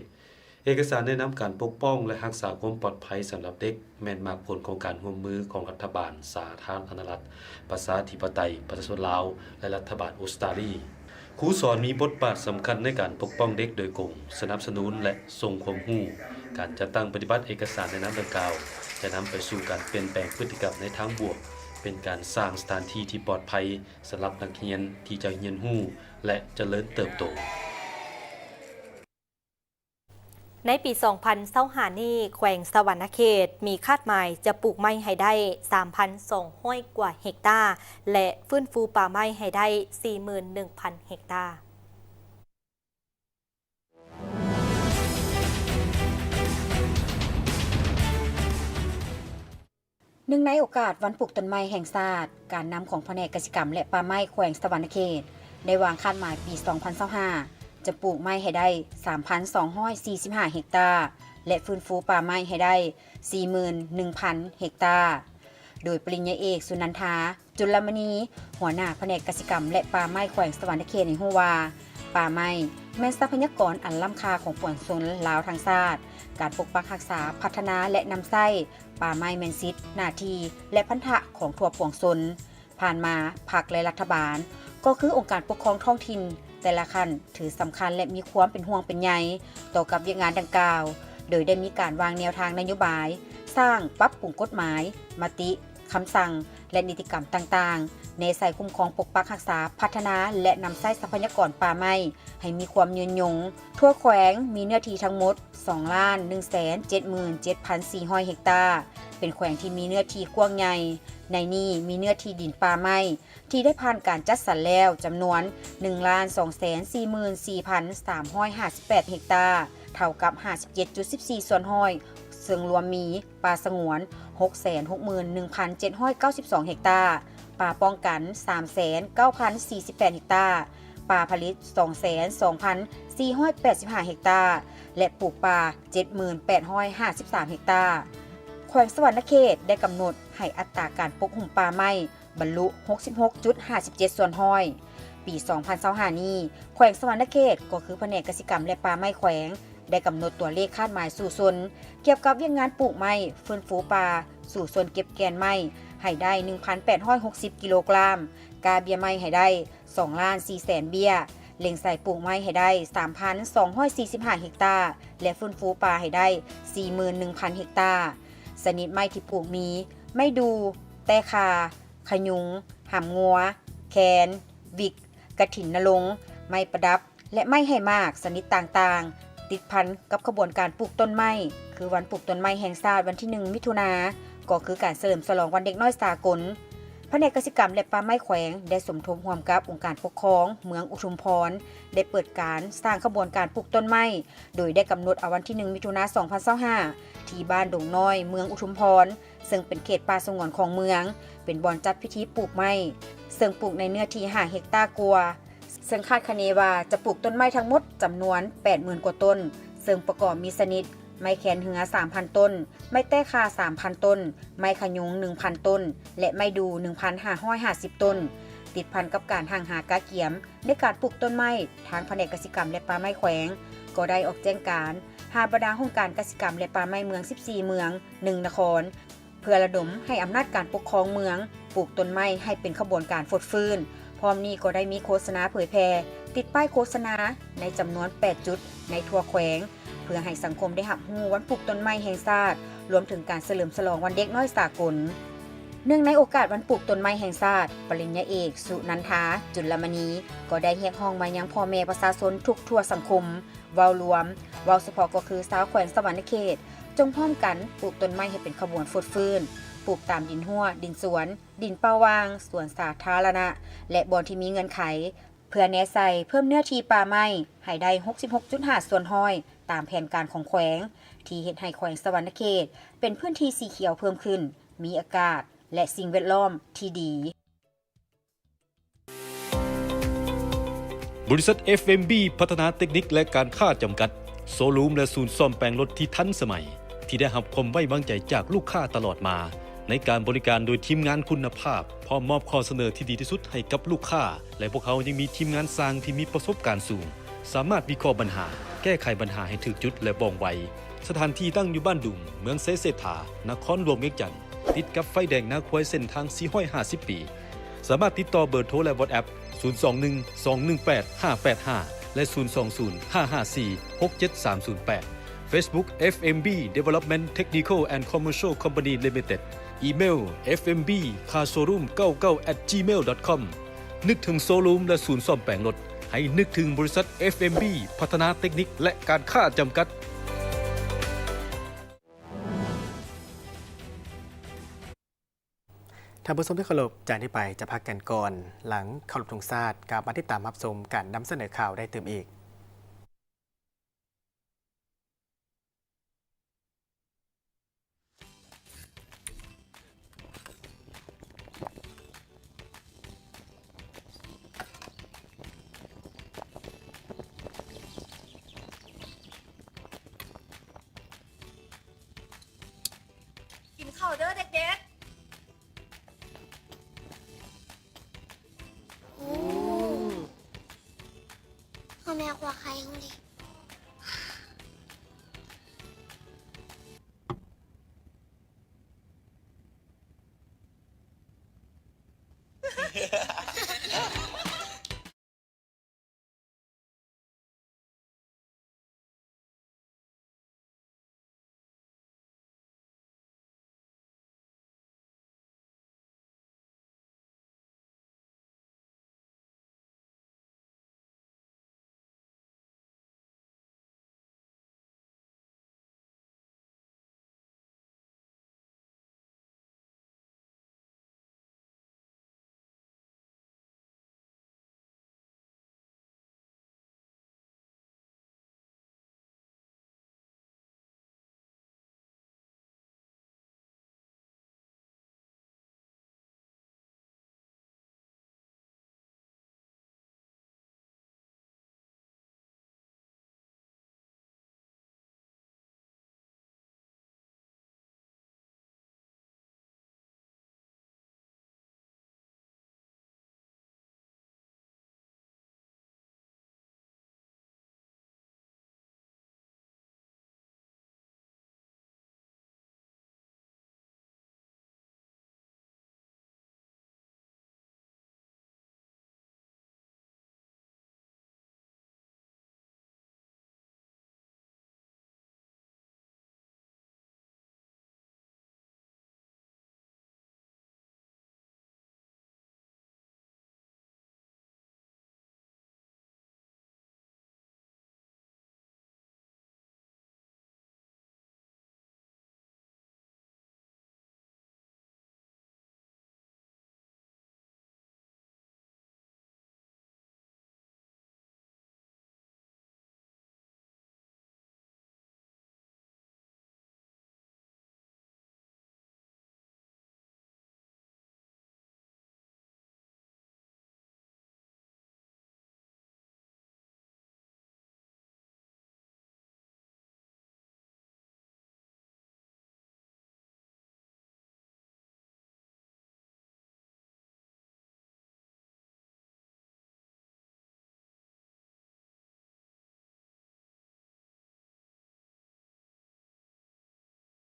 ເອກະສານແນະນຳການປົກປ້ອງ ແລະ ຮັກສາຄວາມປອດໄພສຳລັບເດັກ ແມ່ນໝາກຜົນຂອງການຮ່ວມມືຂອງລັດຖະບານສາທາລະນະລັດ ປະຊາທິປະໄຕ ປະຊາຊົນລາວ ແລະ ລັດຖະບານອົດສະຕາລີ. ຄູສອນມີບົດບາດສຳຄັນໃນການປົກປ້ອງເດັກໂດຍກົງ, ສະໜັບສະໜູນ ແລະ ສົ່ງຄວາມຮູ້. ການຈັດຕັ້ງປະຕິບັດເອກະສານແນະນຳດັ່ງກ່າວ ຈະນຳໄປສູ່ການປ່ຽນແປງພຶດຕິກຳໃນທາງບວກ, ເປັນການສ້າງສະຖານທີ່ທີ່ປອດໄພສຳລັບນັກຮຽນທີ່ຈະຮຽນຮູ້ ແລະ ຈະເລີນເຕີບໂຕ. ໃນປີສອງພັນຊາວຫ້ານີ້, ແຂວງສະຫວັນນະເຂດມີຄາດໝາຍຈະປູກໄມ້ໃຫ້ໄດ້ສາມພັນສອງຮ້ອຍກວ່າເຮັກຕາ ແລະ ຟື້ນຟູປ່າໄມ້ໃຫ້ໄດ້ສີ່ໝື່ນໜຶ່ງພັນເຮັກຕາ. ເນື່ອງໃນໂອກາດວັນປູກຕົ້ນໄມ້ແຫ່ງຊາດ, ການນຳຂອງພະແນກກະສິກຳ ແລະ ປ່າໄມ້ແຂວງສະຫວັນນະເຂດ ໄດ້ວາງຄາດໝາຍປີສອງພັນຊາວຫ້າ ຈະປູກໄມ້ໃຫ້ໄດ້ສາມພັນສອງຮ້ອຍສີ່ສິບຫ້າເຮັກຕາ ແລະ ຟື້ນຟູປ່າໄມ້ໃຫ້ໄດ້ສີ່ໝື່ນໜຶ່ງພັນເຮັກຕາ. ໂດຍປະລິນຍາເອກ ສຸນັນທາ ຈຸລະມະນີ ຫົວໜ້າພະແນກກະສິກຳ ແລະ ປ່າໄມ້ແຂວງສະຫວັນນະເຂດໃຫ້ຮູ້ວ່າ, ປ່າໄມ້ແມ່ນຊັບພະຍາກອນອັນລ້ຳຄ່າຂອງປວງຊົນລາວທັງຊາດ. ການປົກປັກຮັກສາ, ພັດທະນາ ແລະ ນຳໃຊ້ປ່າໄມ້ແມ່ນສິດ, ໜ້າທີ່ ແລະ ພັນທະຂອງທົ່ວປວງຊົນ. ຜ່ານມາ, ພັກ ແລະ ລັດຖະບານ ກໍຄືອົງການປົກຄອງທ້ອງຖິ່ນແຕ່ລະຂັ້ນ ຖືສຳຄັນ ແລະ ມີຄວາມເປັນຫ່ວງເປັນໃຍຕໍ່ກັບວຽກງານດັ່ງກ່າວ, ໂດຍໄດ້ມີການວາງແນວທາງນະໂຍບາຍ, ສ້າງ, ປັບປຸງກົດໝາຍ, ມະຕິ, ຄຳສັ່ງ ແລະ ນິຕິກຳຕ່າງໆ ແນໃສ່ຄຸ້ມຄອງປົກປັກຮັກສາ, ພັດທະນາ ແລະ ນຳໃຊ້ຊັບພະຍາກອນປ່າໄມ້ໃຫ້ມີຄວາມຍືນຍົງ. ທົ່ວແຂວງມີເນື້ອທີ່ທັງໝົດສອງລ້ານໜຶ່ງແສນເຈັດໝື່ນເຈັດພັນສີ່ຮ້ອຍເຮັກຕາ, ເປັນແຂວງທີ່ມີເນື້ອທີ່ກວ້າງໃຫຍ່. ໃນນີ້ມີເນື້ອທີ່ດິນປ່າໄມ້ ທີ່ໄດ້ຜ່ານການຈັດສັນແລ້ວຈຳນວນໜຶ່ງລ້ານສອງແສນສີ່ໝື່ນສີ່ພັນສາມຮ້ອຍຫ້າສິບແປດເຮັກຕາ, ເທົ່າກັບຫ້າສິບເຈັດຈຸດສິບສີ່ສ່ວນຮ້ອຍ, ເຊິ່ງລວມມີປ່າສະຫງວນຫົກແສນຫົກໝື່ນໜຶ່ງພັນເຈັດຮ້ອຍເກົ້າສິບສອງເຮັກຕາ, ປ່າປ້ອງກັນສາມແສນເກົ້າພັນສີ່ສິບແປດເຮັກຕາ, ປ່າຜະລິດສອງແສນສອງພັນສີ່ຮ້ອຍແປດສິບຫ້າເຮັກຕາ ແລະ ປູກປ່າເຈັດໝື່ນແປດຮ້ອຍຫ້າສິບສາມເຮັກຕາ. ແຂວງສະຫວັນນະເຂດໄດ້ກຳນົດໃຫ້ອັດຕາການປົກຫຸ້ມປ່າໄມ້ ບັນລຸຫົກສິບຫົກຈຸດຫ້າສິບເຈັດສ່ວນຮ້ອຍ. ປີສອງພັນຊາວຫ້ານີ້, ແຂວງສະຫວັນນະເຂດ ກໍຄືພະແນກກະສິກຳ ແລະ ປ່າໄມ້ແຂວງ ໄດ້ກຳນົດຕົວເລກຄາດໝາຍສູ້ຊົນ ກ່ຽວກັບວຽກງານປູກໄມ້, ຟື້ນຟູປ່າ, ສູ້ຊົນເກັບແກ່ນໄມ້ໃຫ້ໄດ້ໜຶ່ງພັນແປດຮ້ອຍຫົກສິບກິໂລກຣາມ, ກ້າເບ້ຍໄມ້ໃຫ້ໄດ້ສອງລ້ານສີ່ແສນເບ້ຍ, ເລັງໃສ່ປູກໄມ້ໃຫ້ໄດ້ສາມພັນສອງຮ້ອຍສີ່ສິບຫ້າເຮັກຕາ ແລະ ຟື້ນຟູປ່າໃຫ້ໄດ້ສີ່ໝື່ນໜຶ່ງພັນເຮັກຕາ. ຊະນິດໄມ້ທີ່ປູກມີ ໄມ້ດູ່, ແຕ້ຂ່າ, ຂະຍຸງ, ຫຳງົວ, ແຄນ, ວິກ, ກະຖິນນະລົງ, ໄມ້ປະດັບ ແລະ ໄມ້ໃຫ້ໝາກຊະນິດຕ່າງໆ. ຕິດພັນກັບຂະບວນການປູກຕົ້ນໄມ້ ຄືວັນປູກຕົ້ນໄມ້ແຫ່ງຊາດວັນທີໜຶ່ງມິຖຸນາ ກໍຄືການສະເຫຼີມສະຫຼອງວັນເດັກນ້ອຍສາກົນ. ພະແນກກະສິກຳ ແລະ ປ່າໄມ້ແຂວງ ໄດ້ສົມທົບຮ່ວມກັບອົງການປົກຄອງເມືອງອຸທຸມພອນ ໄດ້ເປີດການສ້າງຂະບວນການປູກຕົ້ນໄມ້ ໂດຍໄດ້ກຳນົດເອົາວັນທີໜຶ່ງມິຖຸນາສອງພັນຊາວຫ້າ ທີ່ບ້ານດົງນ້ອຍ ເມືອງອຸທຸມພອນ ເຊິ່ງເປັນເຂດປ່າສະຫງວນຂອງເມືອງ ເປັນບ່ອນຈັດພິທີປູກໄມ້ ເຊິ່ງປູກໃນເນື້ອທີ່ຫ້າເຮັກຕາກວ່າ, ເຊິ່ງຄາດຄະເນວ່າຈະປູກຕົ້ນໄມ້ທັງໝົດຈຳນວນແປດໝື່ນກວ່າຕົ້ນ, ເຊິ່ງປະກອບມີຊະນິດ ໄມ້ແຄນເຮືອສາມພັນຕົ້ນ, ໄມ້ແຕ້ຂ່າສາມພັນຕົ້ນ, ໄມ້ຂະຍຸງໜຶ່ງພັນຕົ້ນ ແລະ ໄມ້ດູ່ໜຶ່ງພັນຫ້າຮ້ອຍຫ້າສິບຕົ້ນ. ຕິດພັນກັບການຮັ່ງຫາກະກຽມໃນການປູກຕົ້ນໄມ້, ທາງພະແນກກະສິກຳ ແລະ ປ່າໄມ້ແຂວງ ກໍໄດ້ອອກແຈ້ງການຫາບັນດາຫ້ອງການກະສິກຳ ແລະ ປ່າໄມ້ເມືອງສິບສີ່ເມືອງ ໜຶ່ງນະຄອນ ເພື່ອລະດົມໃຫ້ອຳນາດການປົກຄອງເມືອງ ປູກຕົ້ນໄມ້ໃຫ້ເປັນຂະບວນການຟົດຟື້ນ. ພ້ອມນີ້ກໍໄດ້ມີໂຄສະນາເຜີຍແຜ່, ຕິດປ້າຍໂຄສະນາໃນຈຳນວນແປດຈຸດໃນທົ່ວແຂວງ ເພື່ອໃຫ້ສັງຄົມໄດ້ຮັບຮູ້ວັນປູກຕົ້ນໄມ້ແຫ່ງຊາດ, ລວມເຖິງການສະເຫຼີມສະຫຼອງວັນເດັກນ້ອຍສາກົນ. ເນື່ອງໃນໂອກາດວັນປູກຕົ້ນໄມ້ແຫ່ງຊາດ, ປະລິນຍາເອກ ສຸນັນທາ ຈຸນລະມະນີ ກໍໄດ້ຮຽກຮ້ອງມາຍັງພໍ່ແມ່ປະຊາຊົນທຸກທົ່ວສັງຄົມ ເວົ້າລວມ, ເວົ້າສະເພາະກໍຄືຊາວແຂວງສະຫວັນນະເຂດ ຈົ່ງພ້ອມກັນປູກຕົ້ນໄມ້ໃຫ້ເປັນຂະບວນຟົດຟື້ນ, ປູກຕາມດິນຮົ່ວ, ດິນສວນ, ດິນເປົ່າວ່າງ, ສວນສາທາລະນະ ແລະ ບ່ອນທີ່ມີເງື່ອນໄຂ ເພື່ອແນໃສ່ເພີ່ມເນື້ອທີ່ປ່າໄມ້ໃຫ້ໄດ້ຫົກສິບຫົກຈຸດຫ້າສ່ວນຮ້ອຍ ຕາມແຜນການຂອງແຂວງ ທີ່ເຮັດໃຫ້ແຂວງສະຫວັນນະເຂດເປັນພື້ນທີ່ສີຂຽວເພີ່ມຂຶ້ນ, ມີອາກາດ ແລະ ສິ່ງແວດລ້ອມທີ່ດີ. ບໍລິສັດ ເອັຟເອັມບີ ພັດທະນາເຕັກນິກ ແລະ ການຄ້າຈຳກັດ, ໂຊຣູມ ແລະ ສູນສ້ອມແປງລົດທີ່ທັນສະໄໝ, ທີ່ໄດ້ຮັບຄວາມໄວ້ວາງໃຈຈາກລູກຄ້າຕະຫຼອດມາ ໃນການບໍລິການໂດຍທີມງານຄຸນນະພາບ, ພ້ອມມອບຂໍ້ສະເໜີທີ່ດີທີ່ສຸດໃຫ້ກັບລູກຄ້າ, ແລະ ພວກເຮົາຍັງມີທີມງານຊ່າງທີ່ມີປະສົບການສູງ, ສາມາດວິເຄາະບັນຫາ, ແກ້ໄຂບັນຫາໃຫ້ຖືກຈຸດ ແລະ ວ່ອງໄວ. ສະຖານທີ່ຕັ້ງຢູ່ບ້ານດຸງ, ເມືອງໄຊເສດຖາ, ນະຄອນຫຼວງວຽງຈັນ, ຕິດກັບໄຟແດງນາຄວາຍເສັ້ນທາງສີ່ຮ້ອຍຫ້າສິບປີ. ສາມາດຕິດຕໍ່ເບີໂທ ແລະ WhatsApp ສູນສອງໜຶ່ງ ສອງໜຶ່ງແປດ ຫ້າແປດຫ້າ ແລະ ສູນສອງສູນ ຫ້າຫ້າສີ່ ຫົກເຈັດສາມສູນແປດ. Facebook ເອັຟເອັມບີ Development Technical and Commercial Company Limited. ອີເມວ ເອັຟເອັມບີ Car Showroom ເກົ້າເກົ້າ at gmail dot com. ນຶກເຖິງໂຊຣູມ ແລະ ສູນສ້ອມແປງລົດ, ໃຫ້ນຶກເຖິງບໍລິສັດ ເອັຟເອັມບີ ພັດທະນາເຕັກນິກ ແລະ ການຄ້າຈຳກັດ. ທ່ານຜູ້ຊົມທີ່ເຄົາລົບ, ຈາກນີ້ໄປຈະພັກກັນກ່ອນ, ຫຼັງເຄົາລົບທຸງຊາດ ກັບມາຕິດຕາມຮັບຊົມການນຳສະເໜີຂ່າວໄດ້ຕື່ມອີກ. ກິນເຂົ້າເດີ້ເດັກໆ. ໂອ້ ພໍ່ແມ່ຄວາໄຂ່ຮູ້ເດ.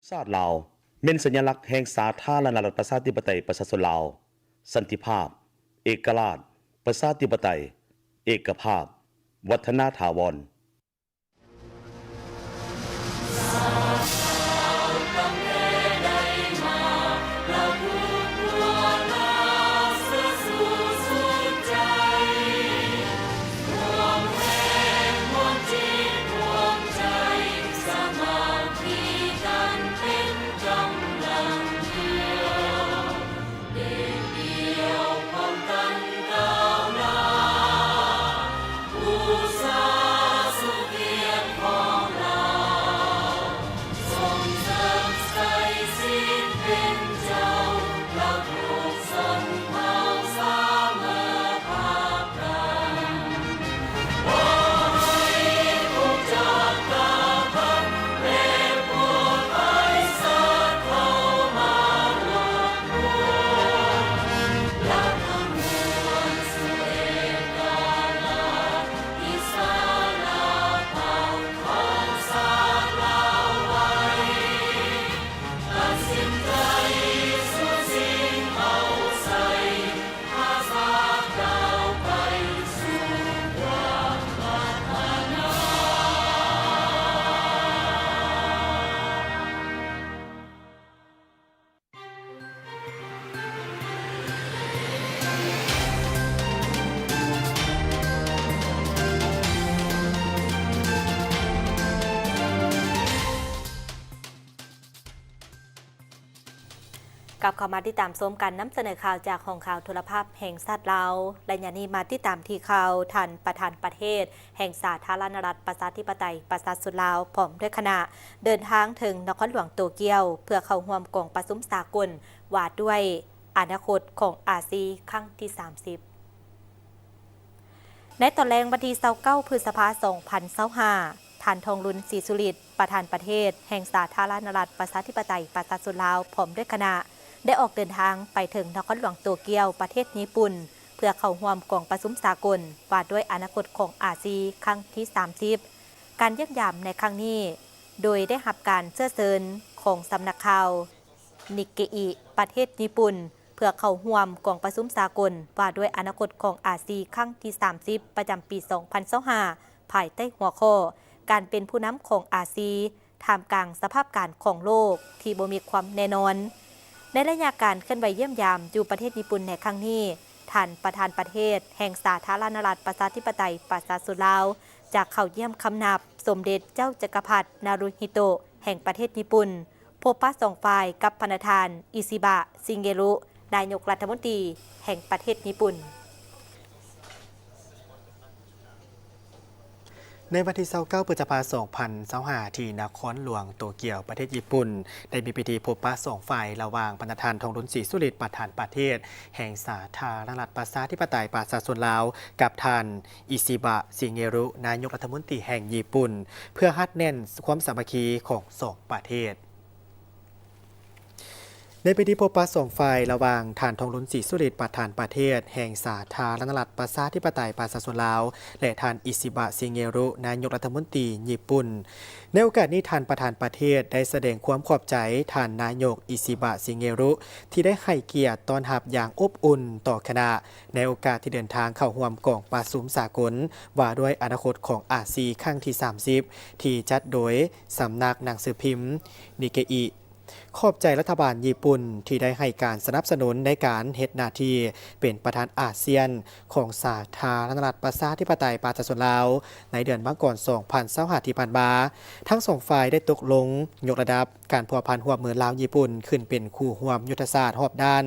ຊາດລາວ ແມ່ນສັນຍາລັກແຫ່ງສາທາລະນະລັດ ປະຊາທິປະໄຕ ປະຊາຊົນລາວ, ສັນຕິພາບ, ເອກະລາດ, ປະຊາທິປະໄຕ, ເອກະພາບ, ວັດທະນາຖາວອນ. ກັບເຂົ້າມາຕິດຕາມຊົມການນຳສະເໜີຂ່າວຈາກຫ້ອງຂ່າວໂທລະພາບແຫ່ງຊາດລາວ. ໄລຍະນີ້ມາຕິດຕາມທີ່ຂ່າວ, ທ່ານປະທານປະເທດແຫ່ງສາທາລະນະລັດປະຊາທິປະໄຕປະຊາຊົນລາວ ພ້ອມດ້ວຍຄະນະ ເດີນທາງເຖິງນະຄອນຫຼວງໂຕກຽວ ເພື່ອເຂົ້າຮ່ວມກອງປະຊຸມສາກົນວ່າດ້ວຍອະນາຄົດຂອງອາຊີຄັ້ງທີສາມສິບ. ໃນຕອນແລງວັນທີຊາວເກົ້າ ພຶດສະພາ ສອງພັນຊາວຫ້າ, ທ່ານ ທອງລຸນ ສີສຸລິດ ປະທານປະເທດແຫ່ງສາທາລະນະລັດປະຊາທິປະໄຕປະຊາຊົນລາວ ພ້ອມດ້ວຍຄະນະ ໄດ້ອອກເດີນທາງໄປເຖິງນະຄອນຫຼວງໂຕກຽວ ປະເທດຍີ່ປຸ່ນ ເພື່ອເຂົ້າຮ່ວມກອງປະຊຸມສາກົນວ່າດ້ວຍອະນາຄົດຂອງອາຊີຄັ້ງທີສາມສິບ. ການຢ້ຽມຢາມໃນຄັ້ງນີ້ ໂດຍໄດ້ຮັບການເຊື້ອເຊີນຂອງສຳນັກຂ່າວ ນິກເກອິ ປະເທດຍີ່ປຸ່ນ ເພື່ອເຂົ້າຮ່ວມກອງປະຊຸມສາກົນວ່າດ້ວຍອະນາຄົດຂອງອາຊີຄັ້ງທີສາມສິບ ປະຈຳປີສອງພັນຊາວຫ້າ ພາຍໃຕ້ຫົວຂໍ້ ການເປັນຜູ້ນຳຂອງອາຊີ ທ່າມກາງສະພາບການຂອງໂລກທີ່ບໍ່ມີຄວາມແນ່ນອນ. ໃນໄລຍະການເຄື່ອນໄຫວຢ້ຽມຢາມຢູ່ປະເທດຍີ່ປຸ່ນໃນຄັ້ງນີ້, ທ່ານປະທານປະເທດແຫ່ງສາທາລະນະລັດປະຊາທິປະໄຕປະຊາຊົນລາວ ຈະເຂົ້າຢ້ຽມຄຳນັບສົມເດັດເຈົ້າຈັກກະພັດ ນາຣູຮິໂຕະ ແຫ່ງປະເທດຍີ່ປຸ່ນ, ພົບປະສອງຝ່າຍກັບພະນະທ່ານ ອິຊິບະ ຊິເງຣຸ ນາຍົກລັດຖະມົນຕີແຫ່ງປະເທດຍີ່ປຸ່ນ. ໃນວັນທີຊາວເກົ້າ ພຶດສະພາ ສອງພັນຊາວຫ້າ ທີ່ນະຄອນຫຼວງໂຕກຽວ ປະເທດຍີ່ປຸ່ນ ໄດ້ມີພິທີພົບປະສອງຝ່າຍ ລະຫວ່າງພະນະທ່ານ ທອງລຸນ ສີສຸລິດ ປະທານປະເທດແຫ່ງສາທາລະນະລັດປະຊາທິປະໄຕປະຊາຊົນລາວ ກັບທ່ານ ອິຊິບະ ຊິເງຣຸ ນາຍົກລັດຖະມົນຕີແຫ່ງຍີ່ປຸ່ນ ເພື່ອຮັດແໜ້ນຄວາມສາມັກຄີຂອງສອງປະເທດ. ໃນພິທີພົບປະສອງຝ່າຍ ລະຫວ່າງທ່ານ ທອງລຸນ ສີສຸລິດ ປະທານປະເທດແຫ່ງສາທາລະນະລັດປະຊາທິປະໄຕປະຊາຊົນລາວ ແລະ ທ່ານ ອິຊິບະ ຊິເງຣຸ ນາຍົກລັດຖະມົນຕີຍີ່ປຸ່ນ. ໃນໂອກາດນີ້, ທ່ານປະທານປະເທດໄດ້ສະແດງຄວາມຂອບໃຈທ່ານນາຍົກ ອິຊິບະ ຊິເງຣຸ ທີ່ໄດ້ໃຫ້ກຽດຕ້ອນຮັບຢ່າງອົບອຸ່ນຕໍ່ຄະນະ ໃນໂອກາດທີ່ເດີນທາງເຂົ້າຮ່ວມກອງປະຊຸມສາກົນວ່າດ້ວຍອະນາຄົດຂອງອາຊີຄັ້ງທີສາມສິບ ທີ່ຈັດໂດຍສຳນັກໜັງສືພິມ ນິກເກອິ. ຂອບໃຈລັດຖະບານຍີ່ປຸ່ນທີ່ໄດ້ໃຫ້ການສະໜັບສະໜູນໃນການເຮັດໜ້າທີ່ເປັນປະທານອາຊຽນຂອງສາທາລະນະລັດປະຊາທິປະໄຕປະຊາຊົນລາວ ໃນເດືອນມັງກອນ ສອງພັນຊາວຫ້າ ທີ່ຜ່ານມາ. ທັງສອງຝ່າຍໄດ້ຕົກລົງຍົກລະດັບການພົວພັນຮ່ວມມືລາວຍີ່ປຸ່ນ ຂຶ້ນເປັນຄູ່ຮ່ວມຍຸດທະສາດຮອບດ້ານ,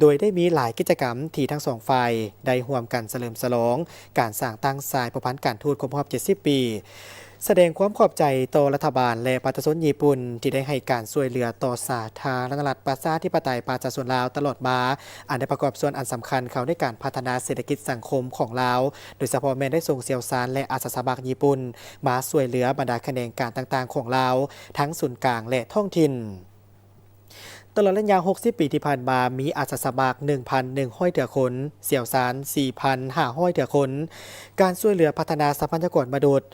ໂດຍໄດ້ມີຫຼາຍກິດຈະກຳທີ່ທັງສອງຝ່າຍໄດ້ຮ່ວມກັນສະເຫຼີມສະຫຼອງການສ້າງຕັ້ງສາຍພົວພັນການທູດຄົບຮອບເຈັດສິບປີ. ສະແດງຄວາມຂອບໃຈຕໍ່ລັດຖະບານ ແລະ ປະຊາຊົນຍີ່ປຸ່ນ ທີ່ໄດ້ໃຫ້ການຊ່ວຍເຫຼືອຕໍ່ສາທາລະນະລັດປະຊາທິປະໄຕປະຊາຊົນລາວຕະຫຼອດມາ, ອັນໄດ້ປະກອບສ່ວນອັນສຳຄັນເຂົ້າໃນການພັດທະນາເສດຖະກິດສັງຄົມຂອງລາວ, ໂດຍສະເພາະແມ່ນໄດ້ສົ່ງຊ່ຽວຊານ ແລະ ອາສາສະໝັກຍີ່ປຸ່ນ ມາຊ່ວຍເຫຼືອບັນດາຂະແໜງການຕ່າງໆຂອງລາວ ທັງສູນກາງ ແລະ ທ້ອງຖິ່ນ. ຕະຫຼອດໄລຍະຫົກສິບປີທີ່ຜ່ານມາ, ມີອາສາສະໝັກ ໜຶ່ງພັນໜຶ່ງຮ້ອຍເທື່ອຄົນ, ຊ່ຽວຊານ ສີ່ພັນຫ້າຮ້ອຍເທື່ອຄົນ. ການຊ່ວຍເຫຼືອພັດທະນາຊັບພະຍາກອນມະນຸດ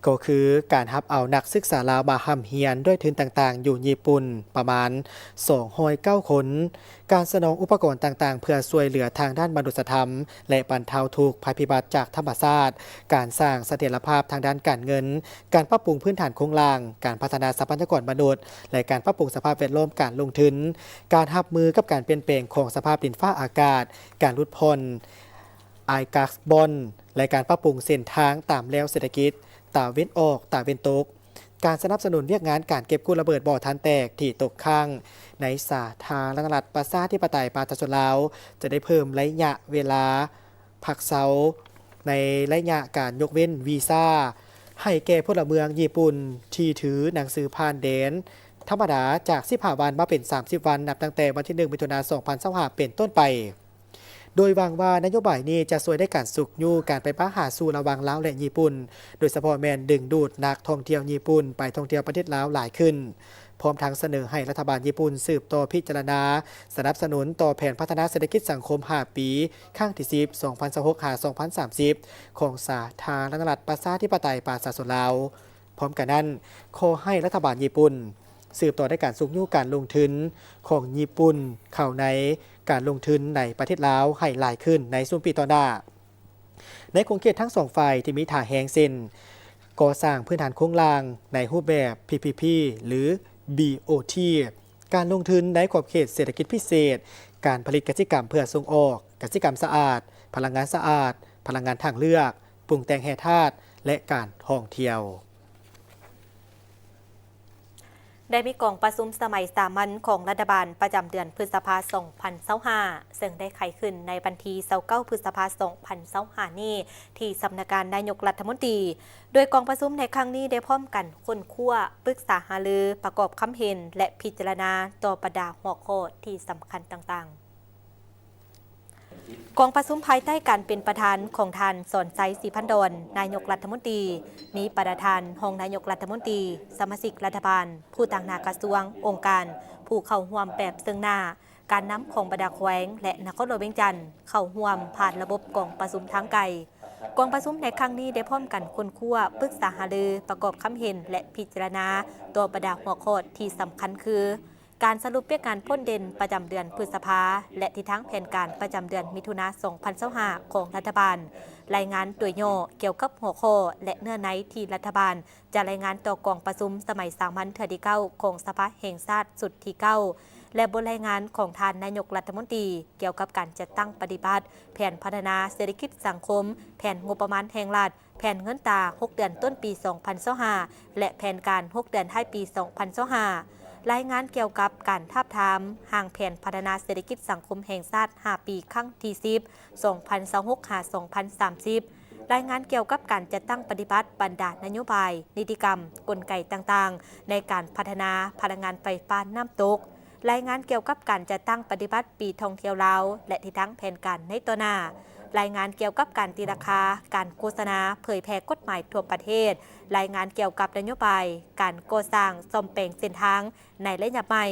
ກໍຄືການຮັບເອົານັກສຶກສາລາວມາຮ່ຳຮຽນດ້ວຍທຶນຕ່າງໆຢູ່ຍີ່ປຸ່ນປະມານສອງຮ້ອຍເກົ້າຄົນ, ການສະໜອງອຸປະກອນຕ່າງໆເພື່ອຊ່ວຍເຫຼືອທາງດ້ານມະນຸດສະທຳ ແລະ ບັນເທົາທຸກໄພພິບັດຈາກທຳມະຊາດ, ການສ້າງສະຖຽນລະພາບທາງດ້ານການເງິນ, ການປັບປຸງພື້ນຖານໂຄງລ່າງ, ການພັດທະນາຊັບພະຍາກອນມະນຸດ ແລະ ການປັບປຸງສະພາບແວດລ້ອມການລົງທຶນ, ການຮັບມືກັບການປ່ຽນແປງຂອງສະພາບດິນຟ້າອາກາດ, ການຫຼຸດຜ່ອນອາຍກາສບອນ ແລະ ການປັບປຸງເສັ້ນທາງຕາມແລວເສດຖະກິດຕາເວັນອອກຕາເວັນຕົກ, ການສະໜັບສະໜູນວຽກງານການເກັບກູ້ລະເບີດບໍ່ທັນແຕກທີ່ຕົກຄ້າງໃນສາທາລະນະລັດປະຊາທິປະໄຕປະຊາຊົນລາວ ຈະໄດ້ເພີ່ມໄລຍະເວລາ ພັກເຊົາໃນໄລຍະການຍົກເວັ້ນວີຊາ ໃຫ້ແກ່ພົນລະເມືອງຍີ່ປຸ່ນທີ່ຖືໜັງສືຜ່ານແດນທຳມະດາ ຈາກສິບຫ້າວັນມາເປັນສາມສິບວັນ ນັບຕັ້ງແຕ່ວັນທີໜຶ່ງ ມິຖຸນາ ສອງພັນຊາວຫ້າ ເປັນຕົ້ນໄປ, ໂດຍຫວັງວ່ານະໂຍບາຍນີ້ຈະຊ່ວຍໃນການຊຸກຍູ້ການໄປມາຫາສູ່ລະຫວ່າງລາວ ແລະ ຍີ່ປຸ່ນ, ໂດຍສະເພາະແມ່ນດຶງດູດນັກທ່ອງທ່ຽວຍີ່ປຸ່ນໄປທ່ອງທ່ຽວປະເທດລາວຫຼາຍຂຶ້ນ. ພ້ອມທັງສະເໜີໃຫ້ລັດຖະບານຍີ່ປຸ່ນສືບຕໍ່ພິຈາລະນາສະໜັບສະໜູນຕໍ່ແຜນພັດທະນາເສດຖະກິດສັງຄົມຫ້າປີ ຄັ້ງທີສິບ ສອງພັນຊາວຫົກ ຫາ ສອງພັນສາມສິບ ຂອງສາທາລະນະລັດປະຊາທິປະໄຕປະຊາຊົນລາວ. ພ້ອມກັນນັ້ນ, ຂໍໃຫ້ລັດຖະບານຍີ່ປຸ່ນສືບຕໍ່ໃນການຊຸກຍູ້ການລົງທຶນຂອງຍີ່ປຸ່ນເຂົ້າໃນການລົງທຶນໃນປະເທດລາວໃຫ້ຫຼາຍຂຶ້ນໃນຊຸມປີຕໍ່ໜ້າ. ໃນຂົງເຂດທັງສອງຝ່າຍທີ່ມີທ່າແຮງເຊັ່ນ ກໍ່ສ້າງພື້ນຖານໂຄງລ່າງໃນຮູບແບບ ພີພີພີ ຫຼື ບີໂອທີ, ການລົງທຶນໃນຂອບເຂດເສດຖະກິດພິເສດ, ການຜະລິດກະສິກຳເພື່ອສົ່ງອອກ, ກະສິກຳສະອາດ, ພະລັງງານສະອາດ, ພະລັງງານທາງເລືອກ, ປຸງແຕ່ງແຮ່ທາດ ແລະ ການທ່ອງທ່ຽວ. ໄດ້ມີກອງປະຊຸມສະໄໝສາມັນຂອງລັດຖະບານປະຈຳເດືອນພຶດສະພາ ສອງພັນຊາວຫ້າ ເຊິ່ງໄດ້ໄຂຂຶ້ນໃນວັນທີ ຊາວເກົ້າ ພຶດສະພາ ສອງພັນຊາວຫ້າ ນີ້ ທີ່ສຳນັກງານນາຍົກລັດຖະມົນຕີ, ໂດຍກອງປະຊຸມໃນຄັ້ງນີ້ໄດ້ພ້ອມກັນຄົ້ນຄວ້າ, ປຶກສາຫາລື, ປະກອບຄຳເຫັນ ແລະ ພິຈາລະນາຕໍ່ບັນດາຫົວຂໍ້ທີ່ສຳຄັນຕ່າງໆ. ກອງປະຊຸມພາຍໃຕ້ການເປັນປະທານຂອງທ່ານ ສອນໄຊ ສີພັນດອນ ນາຍົກລັດຖະມົນຕີ, ມີປະທານ, ຮອງນາຍົກລັດຖະມົນຕີ, ສະມາຊິກລັດຖະບານ, ຜູ້ຕາງໜ້າກະຊວງ, ອົງການ, ຜູ້ເຂົ້າຮ່ວມແບບເຊິ່ງໜ້າ, ການນຳຂອງບັນດາແຂວງ ແລະ ນະຄອນຫຼວງວຽງຈັນ ເຂົ້າຮ່ວມຜ່ານລະບົບກອງປະຊຸມທາງໄກ. ກອງປະຊຸມໃນຄັ້ງນີ້ໄດ້ພ້ອມກັນຄົ້ນຄວ້າ, ປຶກສາຫາລື, ປະກອບຄຳເຫັນ ແລະ ພິຈາລະນາຕໍ່ບັນດາຫົວຂໍ້ທີ່ສຳຄັນຄື ການສະຫຼຸບວຽກງານພົ້ນເດັ່ນປະຈຳເດືອນພຶດສະພາ ແລະ ທິດທາງແຜນການປະຈຳເດືອນມິຖຸນາ ສອງພັນຊາວຫ້າ ຂອງລັດຖະບານ, ລາຍງານໂດຍຫຍໍ້ກ່ຽວກັບຫົວຂໍ້ ແລະ ເນື້ອໃນທີ່ລັດຖະບານຈະລາຍງານຕໍ່ກອງປະຊຸມສະໄໝສາມັນເທື່ອທີເກົ້າ ຂອງສະພາແຫ່ງຊາດຊຸດທີເກົ້າ ແລະ ບົດລາຍງານຂອງທ່ານນາຍົກລັດຖະມົນຕີ ກ່ຽວກັບການຈັດຕັ້ງປະຕິບັດແຜນພັດທະນາເສດຖະກິດສັງຄົມ, ແຜນງົບປະມານແຫ່ງລັດ, ແຜນເງິນຕາຫົກເດືອນຕົ້ນປີສອງພັນຊາວຫ້າ ແລະ ແຜນການຫົກເດືອນທ້າຍປີສອງພັນຊາວຫ້າ, ລາຍງານກ່ຽວກັບການທາບທາມຮ່າງແຜນພັດທະນາເສດຖະກິດສັງຄົມແຫ່ງຊາດຫ້າປີ ຄັ້ງທີສິບ ສອງພັນຊາວຫົກ ຫາ ສອງພັນສາມສິບ, ລາຍງານກ່ຽວກັບການຈັດຕັ້ງປະຕິບັດບັນດານະໂຍບາຍ, ນິຕິກຳ, ກົນໄກຕ່າງໆ ໃນການພັດທະນາພະລັງງານໄຟຟ້ານ້ຳຕົກ, ລາຍງານກ່ຽວກັບການຈັດຕັ້ງປະຕິບັດປີທ່ອງທ່ຽວລາວ ແລະ ທິດທາງແຜນການໃນຕໍ່ໜ້າ, ລາຍງານກ່ຽວກັບການຕີລາຄາ, ການໂຄສະນາ, ເຜີຍແຜ່ກົດໝາຍທົ່ວປະເທດ, ລາຍງານກ່ຽວກັບນະໂຍບາຍການກໍ່ສ້າງສ້ອມແປງເສັ້ນທາງໃນໄລຍະໃໝ່,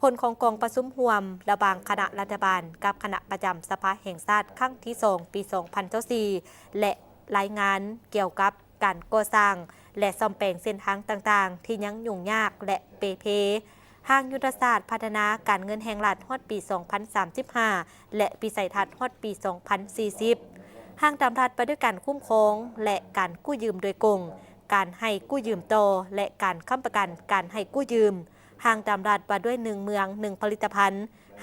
ຜົນຂອງກອງປະຊຸມຮ່ວມລະຫວ່າງຄະນະລັດຖະບານກັບຄະນະປະຈຳສະພາແຫ່ງຊາດຄັ້ງທີສອງ ປີສອງພັນຊາວສີ່ ແລະ ລາຍງານກ່ຽວກັບ ການກໍ່ສ້າງ ແລະ ສ້ອມແປງເສັ້ນທາງຕ່າງໆ ທີ່ຍັງຫຍຸ້ງຍາກ ແລະ ເປ່ເພ, ຮ່າງຍຸດທະສາດພັດທະນາການເງິນແຫ່ງລັດຮອດປີສອງພັນສາມສິບຫ້າ ແລະ ວິໄສທັດຮອດປີສອງພັນສີ່ສິບ, ຮ່າງດຳລັດວ່າດ້ວຍການຄຸ້ມຄອງ ແລະ ການກູ້ຢືມໂດຍກົງ, ການໃຫ້ກູ້ຢືມຕໍ່ ແລະ ການຄ້ຳປະກັນການໃຫ້ກູ້ຢືມ, ຮ່າງດຳລັດວ່າດ້ວຍໜຶ່ງເມືອງໜຶ່ງຜະລິດຕະພັນ,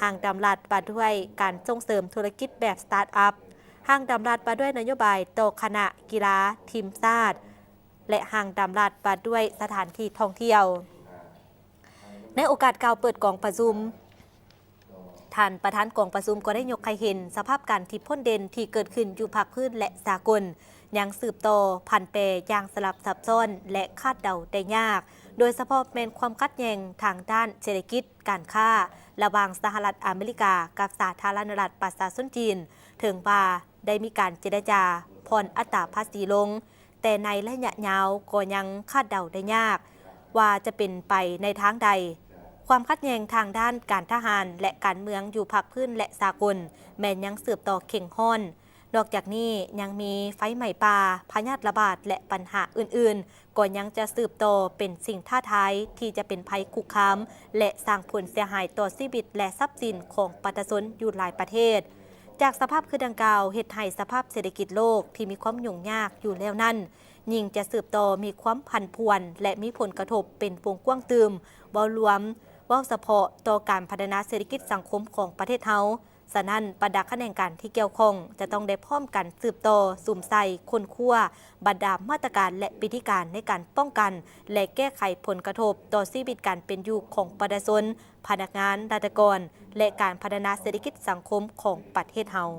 ຮ່າງດຳລັດວ່າດ້ວຍການສົ່ງເສີມທຸລະກິດແບບສະຕາດອັບ, ຮ່າງດຳລັດວ່າດ້ວຍນະໂຍບາຍຕໍ່ຄະນະກິລາທີມຊາດ ແລະ ຮ່າງດຳລັດວ່າດ້ວຍສະຖານທີ່ທ່ອງທ່ຽວ. ໃນໂອກາດກ່າວເປີດກອງປະຊຸມ, ທ່ານປະທານກອງປະຊຸມກໍໄດ້ຍົກໃຫ້ເຫັນສະພາບການທີ່ພົ້ນເດັ່ນທີ່ເກີດຂຶ້ນຢູ່ພາກພື້ນ ແລະ ສາກົນ ຍັງສືບຕໍ່ຜັນແປຢ່າງສະຫຼັບຊັບຊ້ອນ ແລະ ຄາດເດົາໄດ້ຍາກ, ໂດຍສະເພາະແມ່ນຄວາມຂັດແຍ່ງທາງດ້ານເສດຖະກິດ, ການຄ້າ ລະຫວ່າງສະຫະລັດອາເມລິກາກັບສາທາລະນະລັດປະຊາຊົນຈີນ, ເຖິງວ່າໄດ້ມີການເຈລະຈາຜ່ອນອັດຕາພາສີລົງ, ແຕ່ໃນໄລຍະຍາວກໍຍັງຄາດເດົາໄດ້ຍາກວ່າຈະເປັນໄປໃນທາງໃດ. ຄວາມຂັດແຍ່ງທາງດ້ານການທະຫານ ແລະ ການເມືອງຢູ່ພາກພື້ນ ແລະ ສາກົນ ແມ່ນຍັງສືບຕໍ່ເຄັ່ງຮ້ອນ. ນອກຈາກນີ້ຍັງມີໄຟໄໝ້ປ່າ, ພະຍາດລະບາດ ແລະ ບັນຫາອື່ນໆ ກໍຍັງຈະສືບຕໍ່ເປັນສິ່ງທ້າທາຍທີ່ຈະເປັນໄພຄຸກຄາມ ແລະ ສ້າງຜົນເສຍຫາຍຕໍ່ຊີວິດ ແລະ ຊັບສິນຂອງປະຊາຊົນຢູ່ຫຼາຍປະເທດ. ຈາກສະພາບຄືດັ່ງກ່າວ ເຮັດໃຫ້ສະພາບເສດຖະກິດໂລກທີ່ມີຄວາມຫຍຸ້ງຍາກຢູ່ແລ້ວນັ້ນ ຍິ່ງຈະສືບຕໍ່ມີຄວາມຜັນຜວນ ແລະ ມີຜົນກະທົບເປັນວົງກວ້າງຕື່ມ, ເວົ້າລວມ, ເວົ້າສະເພາະຕໍ່ການພັດທະນາເສດຖະກິດສັງຄົມຂອງປະເທດເຮົາ. ສະນັ້ນ, ບັນດາຂະແໜງການທີ່ກ່ຽວຂ້ອງຈະຕ້ອງໄດ້ພ້ອມກັນສືບຕໍ່ສຸມໃສ່ຄົ້ນຄວ້າບັນດາມາດຕະການ ແລະ ວິທີການໃນການປ້ອງກັນ ແລະ ແກ້ໄຂຜົນກະທົບຕໍ່ຊີວິດການເປັນຢູ່ຂອງປະຊາຊົນ, ພະນັກງານ, ລັດຖະກອນ ແລະ ການພັດທະນາເສດຖະກິດສັງຄົມຂອງປະເທດເຮົາ.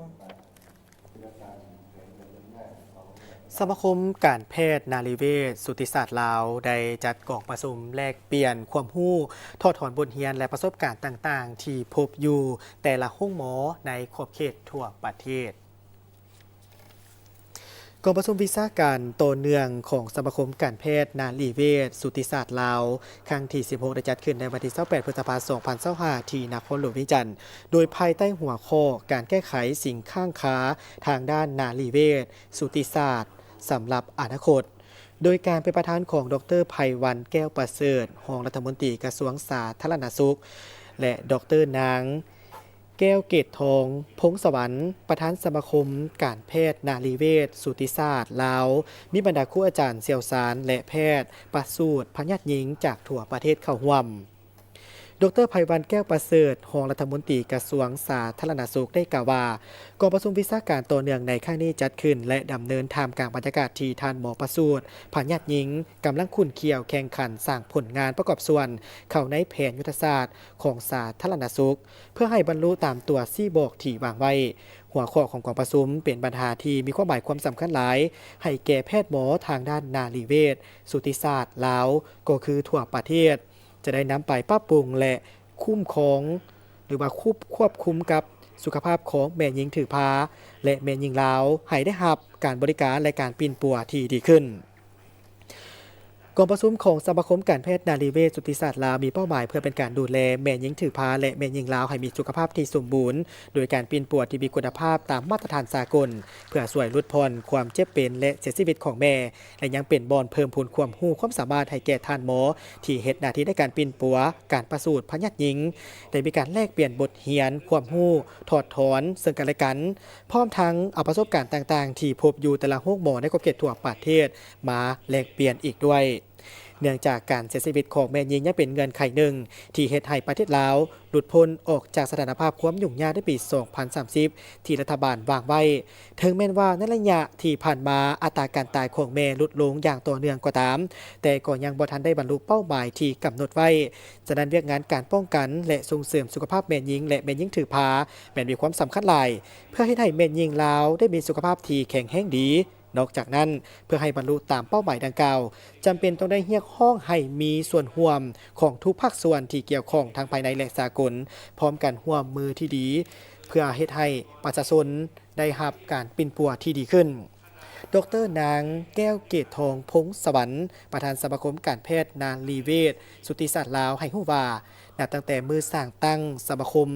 ສະມາຄົມການແພດນາລີເວດສູຕິສາດລາວ ໄດ້ຈັດກອງປະຊຸມແລກປ່ຽນຄວາມຮູ້, ຖອດຖອນບົດຮຽນ ແລະ ປະສົບການຕ່າງໆ ທີ່ພົບຢູ່ແຕ່ລະໂຮງໝໍໃນຂອບເຂດທົ່ວປະເທດ. ກອງປະຊຸມວິຊາການຕໍ່ເນື່ອງຂອງສະມາຄົມການແພດນາລີເວດສູຕິສາດລາວ ຄັ້ງທີສິບຫົກ ໄດ້ຈັດຂຶ້ນໃນວັນທີຊາວແປດ ພຶດສະພາ ສອງພັນຊາວຫ້າ ທີ່ນະຄອນຫຼວງວຽງຈັນ ໂດຍພາຍໃຕ້ຫົວຂໍ້ ການແກ້ໄຂສິ່ງຄ້າງຄາທາງດ້ານນາລີເວດສູຕິສາດສຳລັບອະນາຄົດ ໂດຍການເປັນປະທານຂອງ ດອກເຕີ ໄພວັນ ແກ້ວປະເສີດ ຮອງລັດຖະມົນຕີກະຊວງສາທາລະນະສຸກ ແລະ ດອກເຕີ ນາງ ແກ້ວເກດທອງ ພົງສະຫວັນ ປະທານສະມາຄົມການແພດນາລີເວດສູຕິສາດລາວ, ມີບັນດາຄູອາຈານຊ່ຽວຊານ ແລະ ແພດປະສູດພະຍາດຍິງຈາກທົ່ວປະເທດເຂົ້າຮ່ວມ. ດຣ ໄພວັນ ແກ້ວປະເສີດ, ຮອງລັດຖະມົນຕີກະຊວງສາທາລະນະສຸກ ໄດ້ກ່າວວ່າ ກອງປະຊຸມວິຊາການຕໍ່ເນື່ອງໃນຄັ້ງນີ້ຈັດຂຶ້ນ ແລະ ດຳເນີນທ່າມກາງບັນຍາກາດທີ່ທ່ານໝໍປະສູດ ພະຍາດຍິງ ກຳລັງຂຸ້ນຂ້ຽວແຂ່ງຂັນສ້າງຜົນງານປະກອບສ່ວນເຂົ້າໃນແຜນຍຸດທະສາດຂອງສາທາລະນະສຸກ ເພື່ອໃຫ້ບັນລຸຕາມຕົວຊີ້ບອກທີ່ວາງໄວ້. ຫົວຂໍ້ຂອງກອງປະຊຸມເປັນບັນຫາທີ່ມີຄວາມໝາຍຄວາມສຳຄັນຫຼາຍໃຫ້ແກ່ແພດໝໍທາງດ້ານນາຣີເວດ ສຸຕິສາດລາວ ກໍຄືທົ່ວປະເທດ ຈະໄດ້ນຳໄປປັບປຸງ ແລະ ຄຸ້ມຄອງ ຫຼືວ່າຄວບ ຄວບຄຸມກັບສຸຂະພາບຂອງແມ່ຍິງຖືພາ ແລະ ແມ່ຍິງລາວ ໃຫ້ໄດ້ຮັບການບໍລິການ ແລະ ການປິ່ນປົວທີ່ດີຂຶ້ນ. ກອງປະຊຸມຂອງສະມາຄົມການແພດນາຣີເວດ ສຸຕິສາດລາວ ມີເປົ້າໝາຍເພື່ອເປັນການດູແລແມ່ຍິງຖືພາ ແລະ ແມ່ຍິງລາວໃຫ້ມີສຸຂະພາບທີ່ສົມບູນ ໂດຍການປິ່ນປົວທີ່ມີຄຸນນະພາບຕາມມາດຕະຖານສາກົນ ເພື່ອຊ່ວຍຫຼຸດຜ່ອນຄວາມເຈັບເປັນ ແລະ ເສຍຊີວິດຂອງແມ່ ແລະ ຍັງເປັນບ່ອນເພີ່ມພູນຄວາມຮູ້ຄວາມສາມາດໃຫ້ແກ່ທ່ານໝໍທີ່ເຮັດໜ້າທີ່ໃນການປິ່ນປົວການປະສູດພະຍາດຍິງ ໄດ້ມີການແລກປ່ຽນບົດຮຽນຄວາມຮູ້ ຖອດຖອນເຊິ່ງກັນແລະກັນ ພ້ອມທັງເອົາປະສົບການຕ່າງໆທີ່ພົບຢູ່ແຕ່ລະໂຮງໝໍໃນຂອບເຂດທົ່ວປະເທດມາແລກປ່ຽນອີກດ້ວຍ. ເນື່ອງຈາກການເສຍຊີວິດຂອງແມ່ຍິງຍັງເປັນເງື່ອນໄຂໜຶ່ງທີ່ເຮັດໃຫ້ປະເທດລາວ ຫຼຸດພົ້ນອອກຈາກສະຖານະພາບຄວາມຫຍຸ້ງຍາກໃນປີສອງພັນສາມສິບ ທີ່ລັດຖະບານວາງໄວ້. ເຖິງແມ່ນວ່າໃນໄລຍະທີ່ຜ່ານມາ ອັດຕາການຕາຍຂອງແມ່ຫຼຸດລົງຢ່າງຕໍ່ເນື່ອງກໍຕາມ, ແຕ່ກໍຍັງບໍ່ທັນໄດ້ບັນລຸເປົ້າໝາຍທີ່ກຳນົດໄວ້. ສະນັ້ນ, ວຽກງານການປ້ອງກັນ ແລະ ສົ່ງເສີມສຸຂະພາບແມ່ຍິງ ແລະ ແມ່ຍິງຖືພາ ແມ່ນມີຄວາມສຳຄັນຫຼາຍ ເພື່ອເຮັດໃຫ້ແມ່ຍິງລາວໄດ້ມີສຸຂະພາບທີ່ແຂງແຮງດີ. ນອກຈາກນັ້ນ, ເພື່ອໃຫ້ບັນລຸຕາມເປົ້າໝາຍດັ່ງກ່າວ, ຈຳເປັນຕ້ອງໄດ້ຮຽກຮ້ອງໃຫ້ມີສ່ວນຮ່ວມຂອງທຸກພາກສ່ວນທີ່ກ່ຽວຂ້ອງທັງພາຍໃນ ແລະ ສາກົນ, ພ້ອມກັນຮ່ວມມືທີ່ດີ ເພື່ອເຮັດໃຫ້ປະຊາຊົນໄດ້ຮັບການປິ່ນປົວທີ່ດີຂຶ້ນ. ດຣ ນາງ ແກ້ວເກດທອງ ພົງສະຫວັນ, ປະທານສະມາຄົມການແພດນາຣີເວດ ສຸຕິສາດລາວ ໃຫ້ຮູ້ວ່າ, ນັບຕັ້ງແຕ່ມື້ສ້າງຕັ້ງສະມາຄົມ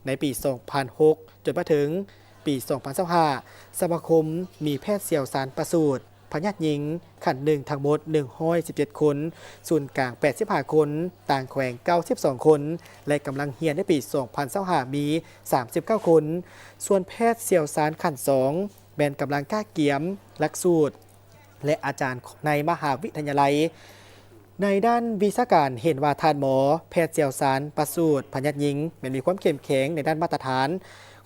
ໃນປີສອງພັນຫົກ ຈົນມາເຖິງປີສອງພັນຊາວຫ້າ ສະມາຄົມມີແພດຊ່ຽວຊານປະສູດພະຍາດຍິງຂັ້ນໜຶ່ງທັງໝົດໜຶ່ງຮ້ອຍສິບເຈັດຄົນ, ສູນກາງແປດສິບຫ້າຄົນ, ຕ່າງແຂວງເກົ້າສິບສອງຄົນ ແລະ ກຳລັງຮຽນໃນປີສອງພັນຊາວຫ້າມີສາມສິບເກົ້າຄົນ. ສ່ວນແພດຊ່ຽວຊານຂັ້ນສອງ ແມ່ນກຳລັງກະກຽມຫຼັກສູດ ແລະ ອາຈານໃນມະຫາວິທະຍາໄລ. ໃນດ້ານວິຊາການເຫັນວ່າທ່ານໝໍແພດຊ່ຽວຊານປະສູດພະຍາດຍິງ ແມ່ນມີຄວາມເຂັ້ມແຂງໃນດ້ານມາດຕະຖານ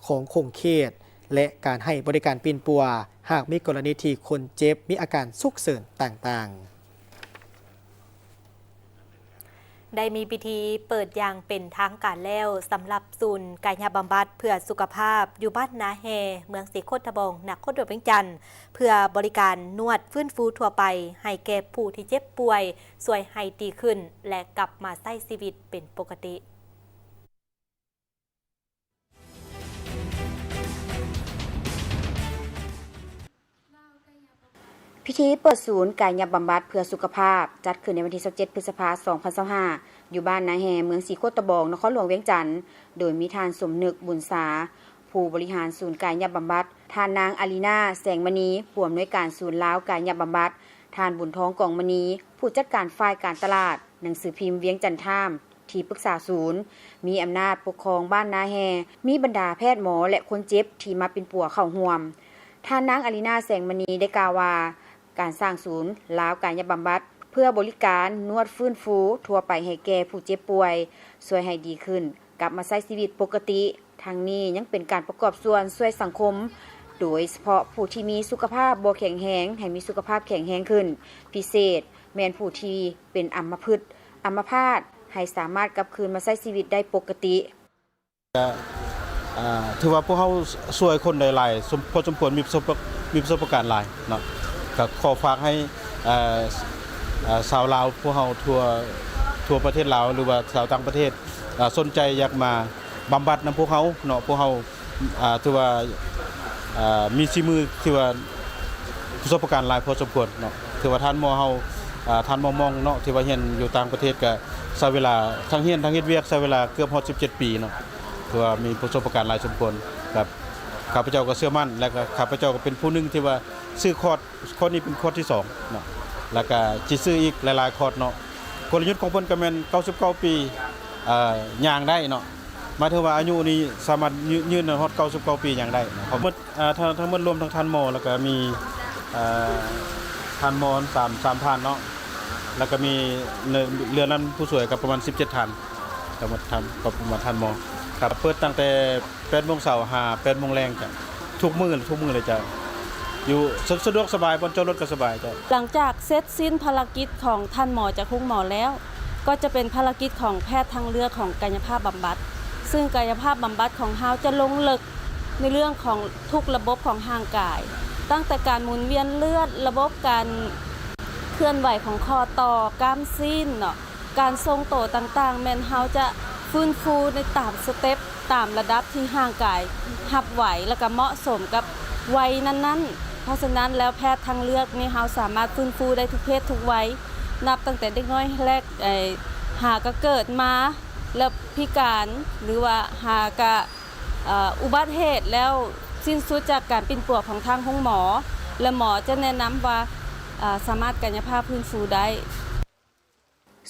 ຂອງຂົງເຂດ ແລະ ການໃຫ້ບໍລິການປິ່ນປົວ ຫາກມີກໍລະນີທີ່ຄົນເຈັບມີອາການສຸກເສີນຕ່າງໆ. ໄດ້ມີພິທີເປີດຢ່າງເປັນທາງການແລ້ວ ສຳລັບສູນກາຍະບຳບັດເພື່ອສຸຂະພາບ ຢູ່ບ້ານນາແຮ່ ເມືອງສີໂຄດຕະບອງ ນະຄອນຫຼວງວຽງຈັນ ເພື່ອບໍລິການນວດຟື້ນຟູທົ່ວໄປໃຫ້ແກ່ຜູ້ທີ່ເຈັບປ່ວຍ ຊ່ວຍໃຫ້ດີຂຶ້ນ ແລະ ກັບມາໃຊ້ຊີວິດເປັນປົກກະຕິ. ພິທີເປີດສູນກາຍະບຳບັດເພື່ອສຸຂະພາບ ຈັດຂຶ້ນໃນວັນທີຊາວເຈັດ ພຶດສະພາ ສອງພັນຊາວຫ້າ ຢູ່ບ້ານນາແຮ່ ເມືອງສີໂຄດຕະບອງ ນະຄອນຫຼວງວຽງຈັນ ໂດຍມີທ່ານ ສົມນຶກ ບຸນສາ ຜູ້ບໍລິຫານສູນກາຍະບຳບັດ, ທ່ານນາງ ອາລີນາ ແສງມະນີ ຜູ້ອຳນວຍການສູນລາວກາຍະບຳບັດ, ທ່ານ ບຸນທອງ ກອງມະນີ ຜູ້ຈັດການຝ່າຍການຕະຫຼາດ, ໜັງສືພິມວຽງຈັນທາມ ທີ່ປຶກສາສູນ ມີອຳນາດປົກຄອງບ້ານນາແຮ່, ມີບັນດາແພດໝໍ ແລະ ຄົນເຈັບທີ່ມາປິ່ນປົວເຂົ້າຮ່ວມ. ທ່ານນາງ ອາລີນາ ແສງມະນີ ໄດ້ກ່າວວ່າ ການສ້າງສູນລາວກາຍະບຳບັດ ເພື່ອບໍລິການນວດຟື້ນຟູທົ່ວໄປໃຫ້ແກ່ຜູ້ເຈັບປ່ວຍ ຊ່ວຍໃຫ້ດີຂຶ້ນ ກັບມາໃຊ້ຊີວິດປົກກະຕິ. ທັງນີ້ຍັງເປັນການປະກອບສ່ວນຊ່ວຍສັງຄົມ, ໂດຍສະເພາະຜູ້ທີ່ມີສຸຂະພາບບໍ່ແຂງແຮງ ໃຫ້ມີສຸຂະພາບແຂງແຮງຂຶ້ນ, ພິເສດແມ່ນຜູ້ທີ່ເປັນອຳມະພຶດ, ອຳມະພາດ ໃຫ້ສາມາດກັບຄືນມາໃຊ້ຊີວິດໄດ້ປົກກະຕິ. ກະ ອ່າ ຖືວ່າພວກເຮົາຊ່ວຍຄົນໄດ້ຫຼາຍສົມ ພໍສົມຄວນ ມີປະສົບ ມີປະສົບປະການຫຼາຍເນາະ. ກະຂໍຝາກໃຫ້ ເອີ ເອີ ຊາວລາວພວກເຮົາທົ່ວ ທົ່ວປະເທດລາວ ຫຼືວ່າຊາວຕ່າງປະເທດ ເອີ ສົນໃຈຢາກມາບຳບັດນຳພວກເຮົາເນາະ. ພວກເຮົາ ອ່າ ຖືວ່າ ອ່າ ມີສີມື ຖືວ່າປະສົບປະການຫຼາຍພໍສົມຄວນເນາະ. ຖືວ່າທ່ານໝໍເຮົາ ອ່າ ທ່ານໝໍມ່ອງເນາະ ທີ່ວ່າຮຽນຢູ່ຕ່າງປະເທດ ກະໃຊ້ເວລາທັງຮຽນທັງເຮັດວຽກ ໃຊ້ເວລາເກືອບຮອດສິບເຈັດປີເນາະ. ຖືວ່າມີປະສົບປະການຫຼາຍສົມຄວນ. ກະ ຂ້າພະເຈົ້າກໍເຊື່ອໝັ້ນ ແລະ ກໍຂ້າພະເຈົ້າກໍເປັນຜູ້ໜຶ່ງທີ່ວ່າຊື້ຄອດ ຄອດນີ້ເປັນຄອດທີສອງເນາະ ແລ້ວກະຊິຊື້ອີກຫຼາຍໆຄອດເນາະ. ກົນລະຍຸດຂອງເພິ່ນກະແມ່ນເກົ້າສິບເກົ້າປີ ເອີ ຍ່າງໄດ້ເນາະ. ໝາຍເຖິງວ່າອາຍຸນີ້ສາມາດຍືນ ຍືນຮອດເກົ້າສິບເກົ້າປີຍັງໄດ້ເນາະ. ທັງໝົດ ເອີ ທັງ ທັງໝົດລວມທັງທ່ານໝໍ ແລ້ວກະມີ ເອີ ທ່ານໝໍສາມ ສາມທ່ານເນາະ ແລ້ວກະມີເຮືອນຳຜູ້ຊ່ວຍກະປະມານສິບເຈັດທ່ານ. ກໍມາທຳ ກໍມາທ່ານໝໍ ກໍເປີດຕັ້ງແຕ່ແປດໂມງເຊົ້າຫາແປດໂມງແລງເຈົ້າ ທຸກມື້ ທຸກມື້ເລີຍເຈົ້າ ຢູ່ ສະ ສະດວກສະບາຍ ບ່ອນຈອດລົດກໍສະບາຍເຈົ້າ. ຫຼັງຈາກເສັດສິ້ນພາລະກິດຂອງທ່ານໝໍຈາກໂຮງໝໍແລ້ວ ກໍຈະເປັນພາລະກິດຂອງແພດທາງເລືອກຂອງກາຍະພາບບຳບັດ ຊຶ່ງກາຍະພາບບຳບັດຂອງເຮົາຈະລົງເລິກໃນເລື່ອງຂອງທຸກລະບົບຂອງຮ່າງກາຍ ຕັ້ງແຕ່ການໝູນວຽນເລືອດ, ລະບົບການເຄື່ອນໄຫວຂອງຂໍ້ຕໍ່, ກ້າມຊີ້ນເນາະ, ການຊົງໂຕຕ່າງໆ ແມ່ນເຮົາຈະຟື້ນຟູໃນຕາມສະເຕັບ ຕາມລະດັບທີ່ຮ່າງກາຍຮັບໄຫວ ແລ້ວກະເໝາະສົມກັບໄວນັ້ນໆ. ເພາະສະນັ້ນແລ້ວ ແພດທາງເລືອກນີ້ເຮົາສາມາດຟື້ນຟູໄດ້ທຸກເພດທຸກໄວ ນັບຕັ້ງແຕ່ເດັກນ້ອຍແລກ ເອີ ຫາກະເກີດມາແລ້ວພິການ ຫຼືວ່າຫາກະ ເອີ ອຸບັດເຫດແລ້ວສິ້ນສຸດຈາກການປິ່ນປົວຂອງທາງໂຮງໝໍ ແລະ ໝໍຈະແນະນຳວ່າ ເອີ ສາມາດກາຍະພາບຟື້ນຟູໄດ້.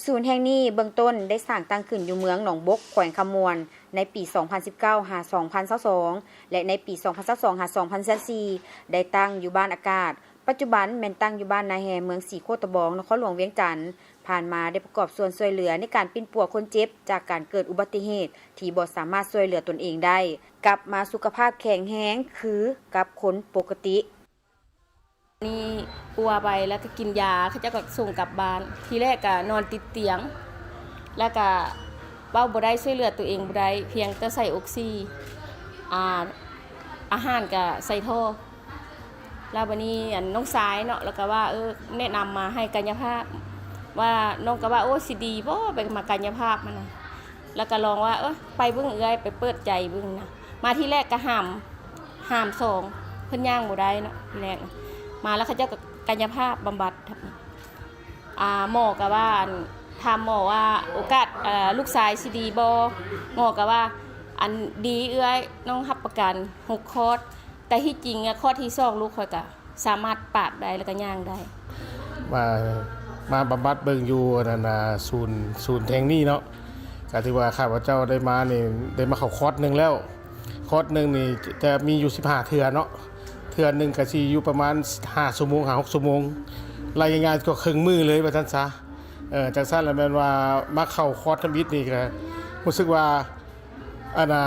ສູນແຫ່ງນີ້ເບື້ອງຕົ້ນໄດ້ສ້າງຕັ້ງຂຶ້ນຢູ່ເມືອງໜອງບົກ ແຂວງຄຳມ່ວນ ໃນປີສອງພັນສິບເກົ້າຫາສອງພັນຊາວສອງ ແລະ ໃນປີສອງພັນຊາວສອງຫາສອງພັນຊາວສີ່ ໄດ້ຕັ້ງຢູ່ບ້ານອາກາດ, ປັດຈຸບັນແມ່ນຕັ້ງຢູ່ບ້ານນາແຮ ເມືອງສີໂຄດຕະບອງ ນະຄອນຫຼວງວຽງຈັນ. ຜ່ານມາໄດ້ປະກອບສ່ວນຊ່ວຍເຫຼືອໃນການປິ່ນປົວຄົນເຈັບຈາກການເກີດອຸບັດຕິເຫດທີ່ບໍ່ສາມາດຊ່ວຍເຫຼືອຕົນເອງໄດ້ ກັບມາສຸຂະພາບແຂງແຮງຄືກັບຄົນປົກກະຕິ. ນີ້ປົວໄປແລ້ວກໍກິນຢາ ເຂົາເຈົ້າກໍສົ່ງກັບບ້ານ. ທີແລກກໍນອນຕິດຕຽງ ແລ້ວກໍເວົ້າບໍ່ໄດ້ ຊ່ວຍເຫຼືອຕົວເອງບໍ່ໄດ້ ພຽງແຕ່ໃສ່ອົກຊີ ອາ ອາຫານກໍໃສ່ທໍ່. ແລ້ວບາດນີ້ ອັນ ນ້ອງຊາຍເນາະ ແລ້ວກໍວ່າ ເອີ ແນະນຳມາໃຫ້ກາຍະພາບ ວ່າ ນ້ອງກໍວ່າ ໂອ້ ຊິດີບໍ່ ໄປມາກາຍະພາບຫັ້ນນະ. ແລ້ວກໍລອງວ່າ ເອີ ໄປເບິ່ງເອື້ອຍ ໄປເປີດໃຈເບິ່ງນະ. ມາທີແລກກໍຫາມ ຫາມສອງ ເພິ່ນຍ່າງບໍ່ໄດ້ເນາະ ທີແລກນະ. ມາແລ້ວເຂົາເຈົ້າກໍກາຍະພາບບຳບັດ ອ່າ ໝໍກໍວ່າ ອັນ ຖາມໝໍວ່າ ໂອກາດ ເອີ ລູກຊາຍຊິດີບໍ່? ໝໍກໍວ່າ ອັນ ດີເອື້ອຍ ນ້ອງຮັບປະກັນຫົກຄອດ. ແຕ່ທີ່ຈິງອະ ຄອດທີສອງ ລູກຂ້ອຍກະສາມາດປາດໄດ້ ແລ້ວກະຍ່າງໄດ້. ມາ ມາບຳບັດເບິ່ງຢູ່ ອັນນັ້ນນະ ສູນ ສູນແຫ່ງນີ້ເນາະ ກະຖືວ່າຂ້າພະເຈົ້າໄດ້ມານີ້ ໄດ້ມາເຂົ້າຄອດໜຶ່ງແລ້ວ. ຄອດໜຶ່ງນີ້ຈະມີຢູ່ສິບຫ້າເທື່ອເນາະ ເທື່ອໜຶ່ງກະຊິຢູ່ປະມານຫ້າຊົ່ວໂມງ ຫາຫົກຊົ່ວໂມງ ໄລ່ງ່າຍໆກໍເຄິ່ງມື້ເລີຍວ່າຊັ້ນຊະ. ເອີ ຈັ່ງຊັ້ນລະແມ່ນວ່າມາເຂົ້າຄອດທຳອິດນີ້ກະຮູ້ສຶກວ່າ ອັນນ່າ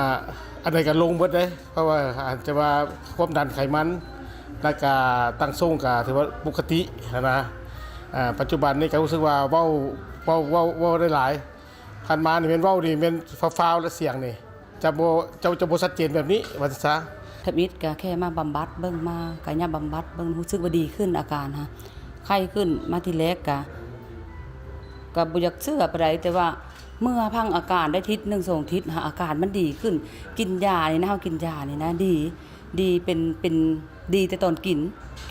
ອັນໃດກໍລົງເບິດເດ້ ເພາະວ່າອາດຈະວ່າຄວາມດັນໄຂມັນ ແລ້ວກະຕັ້ງຊົງກະຖືວ່າປົກກະຕິຫັ້ນນະ. ອາ ປັດຈຸບັນນີ້ກໍຮູ້ສຶກວ່າເວົ້າ ເວົ້າ ເວົ້າ ເວົ້າໄດ້ຫຼາຍ ຜ່ານມານີ້ແມ່ນເວົ້ານີ້ແມ່ນຟ້າວໆ ແລະ ສຽງນີ້ຈະບໍ່ ຈະ ຈະບໍ່ຊັດເຈນແບບນີ້ວ່າຊັ້ນຊະ. ທຳອິດກະແຄ່ມາບຳບັດເບິ່ງ ມາກາຍະບຳບັດເບິ່ງ ຮູ້ສຶກວ່າດີຂຶ້ນອາການຫັ້ນ ໄຂ້ຂຶ້ນ. ມາທີແລກກະ ກະບໍ່ຢາກເຊື່ອປານໃດ ແຕ່ວ່າ ເມື່ອພັງອາການໄດ້ທິດໜຶ່ງສອງທິດ ຫາອາການມັນດີຂຶ້ນ. ກິນຢານີ້ນະ ເຮົາກິນຢານີ້ນະ ດີ ດີເປັນ ເປັນ ດີແຕ່ຕອນກິນ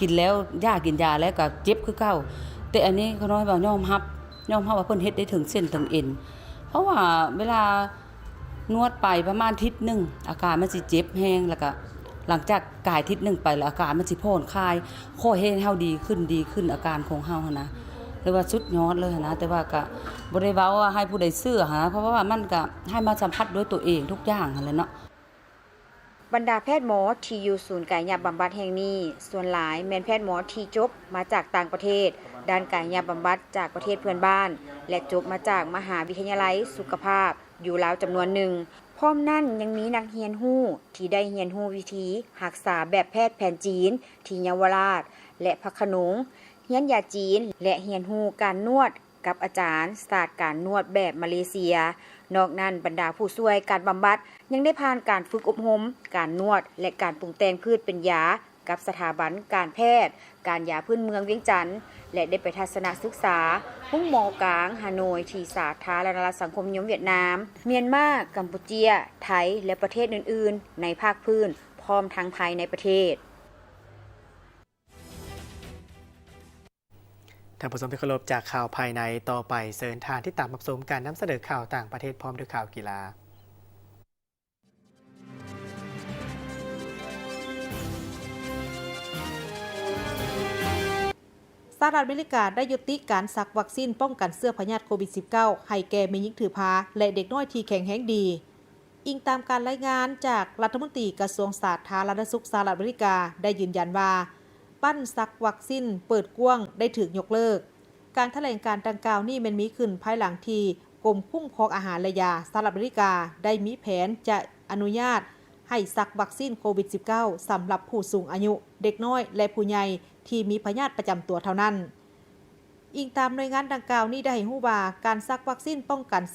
ກິນແລ້ວ ຢາ ກິນຢາແລ້ວກໍເຈັບຄືເກົ່າ. ແຕ່ອັນນີ້ຂ້ານ້ອຍວ່າຍອມຮັບ ຍອມຮັບວ່າເພິ່ນເຮັດໄດ້ເຖິງເສັ້ນເຖິງເອັນ ເພາະວ່າເວລານວດໄປປະມານທິດໜຶ່ງ ອາການມັນຊິເຈັບແຮງ ແລ້ວກໍຫຼັງຈາກກາຍທິດໜຶ່ງໄປແລ້ວ ອາການມັນຊິຜ່ອນຄາຍ ຄ່ອຍເຮັດໃຫ້ເຮົາດີຂຶ້ນ ດີຂຶ້ນ ອາການຂອງເຮົາຫັ້ນນະ ເລີຍວ່າສຸດຍອດເລີຍຫັ້ນນະ. ແຕ່ວ່າກະບໍ່ໄດ້ເວົ້າວ່າໃຫ້ຜູ້ໃດເຊື່ອຫັ້ນນະ ເພາະວ່າມັນກະໃຫ້ມາສຳຜັດດ້ວຍຕົວເອງທຸກຢ່າງຫັ້ນແຫຼະເນາະ. ບັນດາແພດໝໍທີ່ຢູ່ສູນກາຍະບຳບັດແຫ່ງນີ້ ສ່ວນຫຼາຍແມ່ນແພດໝໍທີ່ຈົບມາຈາກຕ່າງປະເທດ ດ້ານກາຍະບຳບັດຈາກປະເທດເພື່ອນບ້ານ ແລະ ຈົບມາຈາກມະຫາວິທະຍາໄລສຸຂະພາບຢູ່ລາວຈຳນວນໜຶ່ງ. ພ້ອມນັ້ນຍັງມີນັກຮຽນຮູ້ທີ່ໄດ້ຮຽນຮູ້ວິທີຮັກສາແບບແພດແຜນຈີນທີ່ເຍົາວະລາດ ແລະ ພະໂຂນງ, ຮຽນຢາຈີນ ແລະ ຮຽນຮູ້ການນວດ ກັບອາຈານສາດການນວດແບບມາເລເຊຍ. ນອກນັ້ນ, ບັນດາຜູ້ຊ່ວຍການບຳບັດຍັງໄດ້ຜ່ານການຝຶກອົບຮົມການນວດ ແລະ ການປຸງແຕ່ງພືດເປັນຢາກັບສະຖາບັນການແພດການຢາພື້ນເມືອງວຽງຈັນ ແລະ ໄດ້ໄປທັດສະນະສຶກສາໂຮງໝໍກາງຮາໂນຍ ທີ່ສາທາລະນະລັດສັງຄົມນິຍົມຫວຽດນາມ, ມຽນມາ, ກຳປູເຈຍ, ໄທ ແລະ ປະເທດອື່ນໆໃນພາກພື້ນ ພ້ອມທັງພາຍໃນປະເທດ. ທ່ານຜູ້ຊົມທີ່ເຄົາລົບ, ຈາກຂ່າວພາຍໃນຕໍ່ໄປ, ເຊີນທ່ານຕິດຕາມຮັບຊົມການນຳສະເໜີຂ່າວຕ່າງປະເທດພ້ອມດ້ວຍຂ່າວກິລາ. ສະຫະລັດອາເມລິກາໄດ້ຍຸຕິການສັກວັກຊີນປ້ອງກັນເຊື້ອພະຍາດໂຄວິດສິບເກົ້າ ໃຫ້ແກ່ແມ່ຍິງຖືພາ ແລະ ເດັກນ້ອຍທີ່ແຂງແຮງດີ. ອີງຕາມການລາຍງານຈາກລັດຖະມົນຕີກະຊວງສາທາລະນະສຸກສະຫະລັດອາເມລິກາ ໄດ້ຢືນຢັນວ່າ ບັ້ນສັກວັກຊີນເປີດກວ້າງໄດ້ຖືກຍົກເລີກ. ການຖະແຫຼງການດັ່ງກ່າວນີ້ແມ່ນມີຂຶ້ນພາຍຫຼັງທີ່ ກົມຄຸ້ມຄອງອາຫານ ແລະ ຢາສະຫະລັດອາເມລິກາ ໄດ້ມີແຜນຈະອະນຸຍາດໃຫ້ສັກວັກຊີນໂຄວິດ-19 ສຳລັບຜູ້ສູງອາຍຸ, ເດັກນ້ອຍ ແລະ ຜູ້ໃຫຍ່ທີ່ມີພະຍາດປະຈຳຕົວເທົ່ານັ້ນ. ອີງຕາມໜ່ວຍງານດັ່ງກ່າວນີ້ໄດ້ໃຫ້ຮູ້ວ່າ ການສັກວັກຊີນປ້ອງກັນເຊື້ອ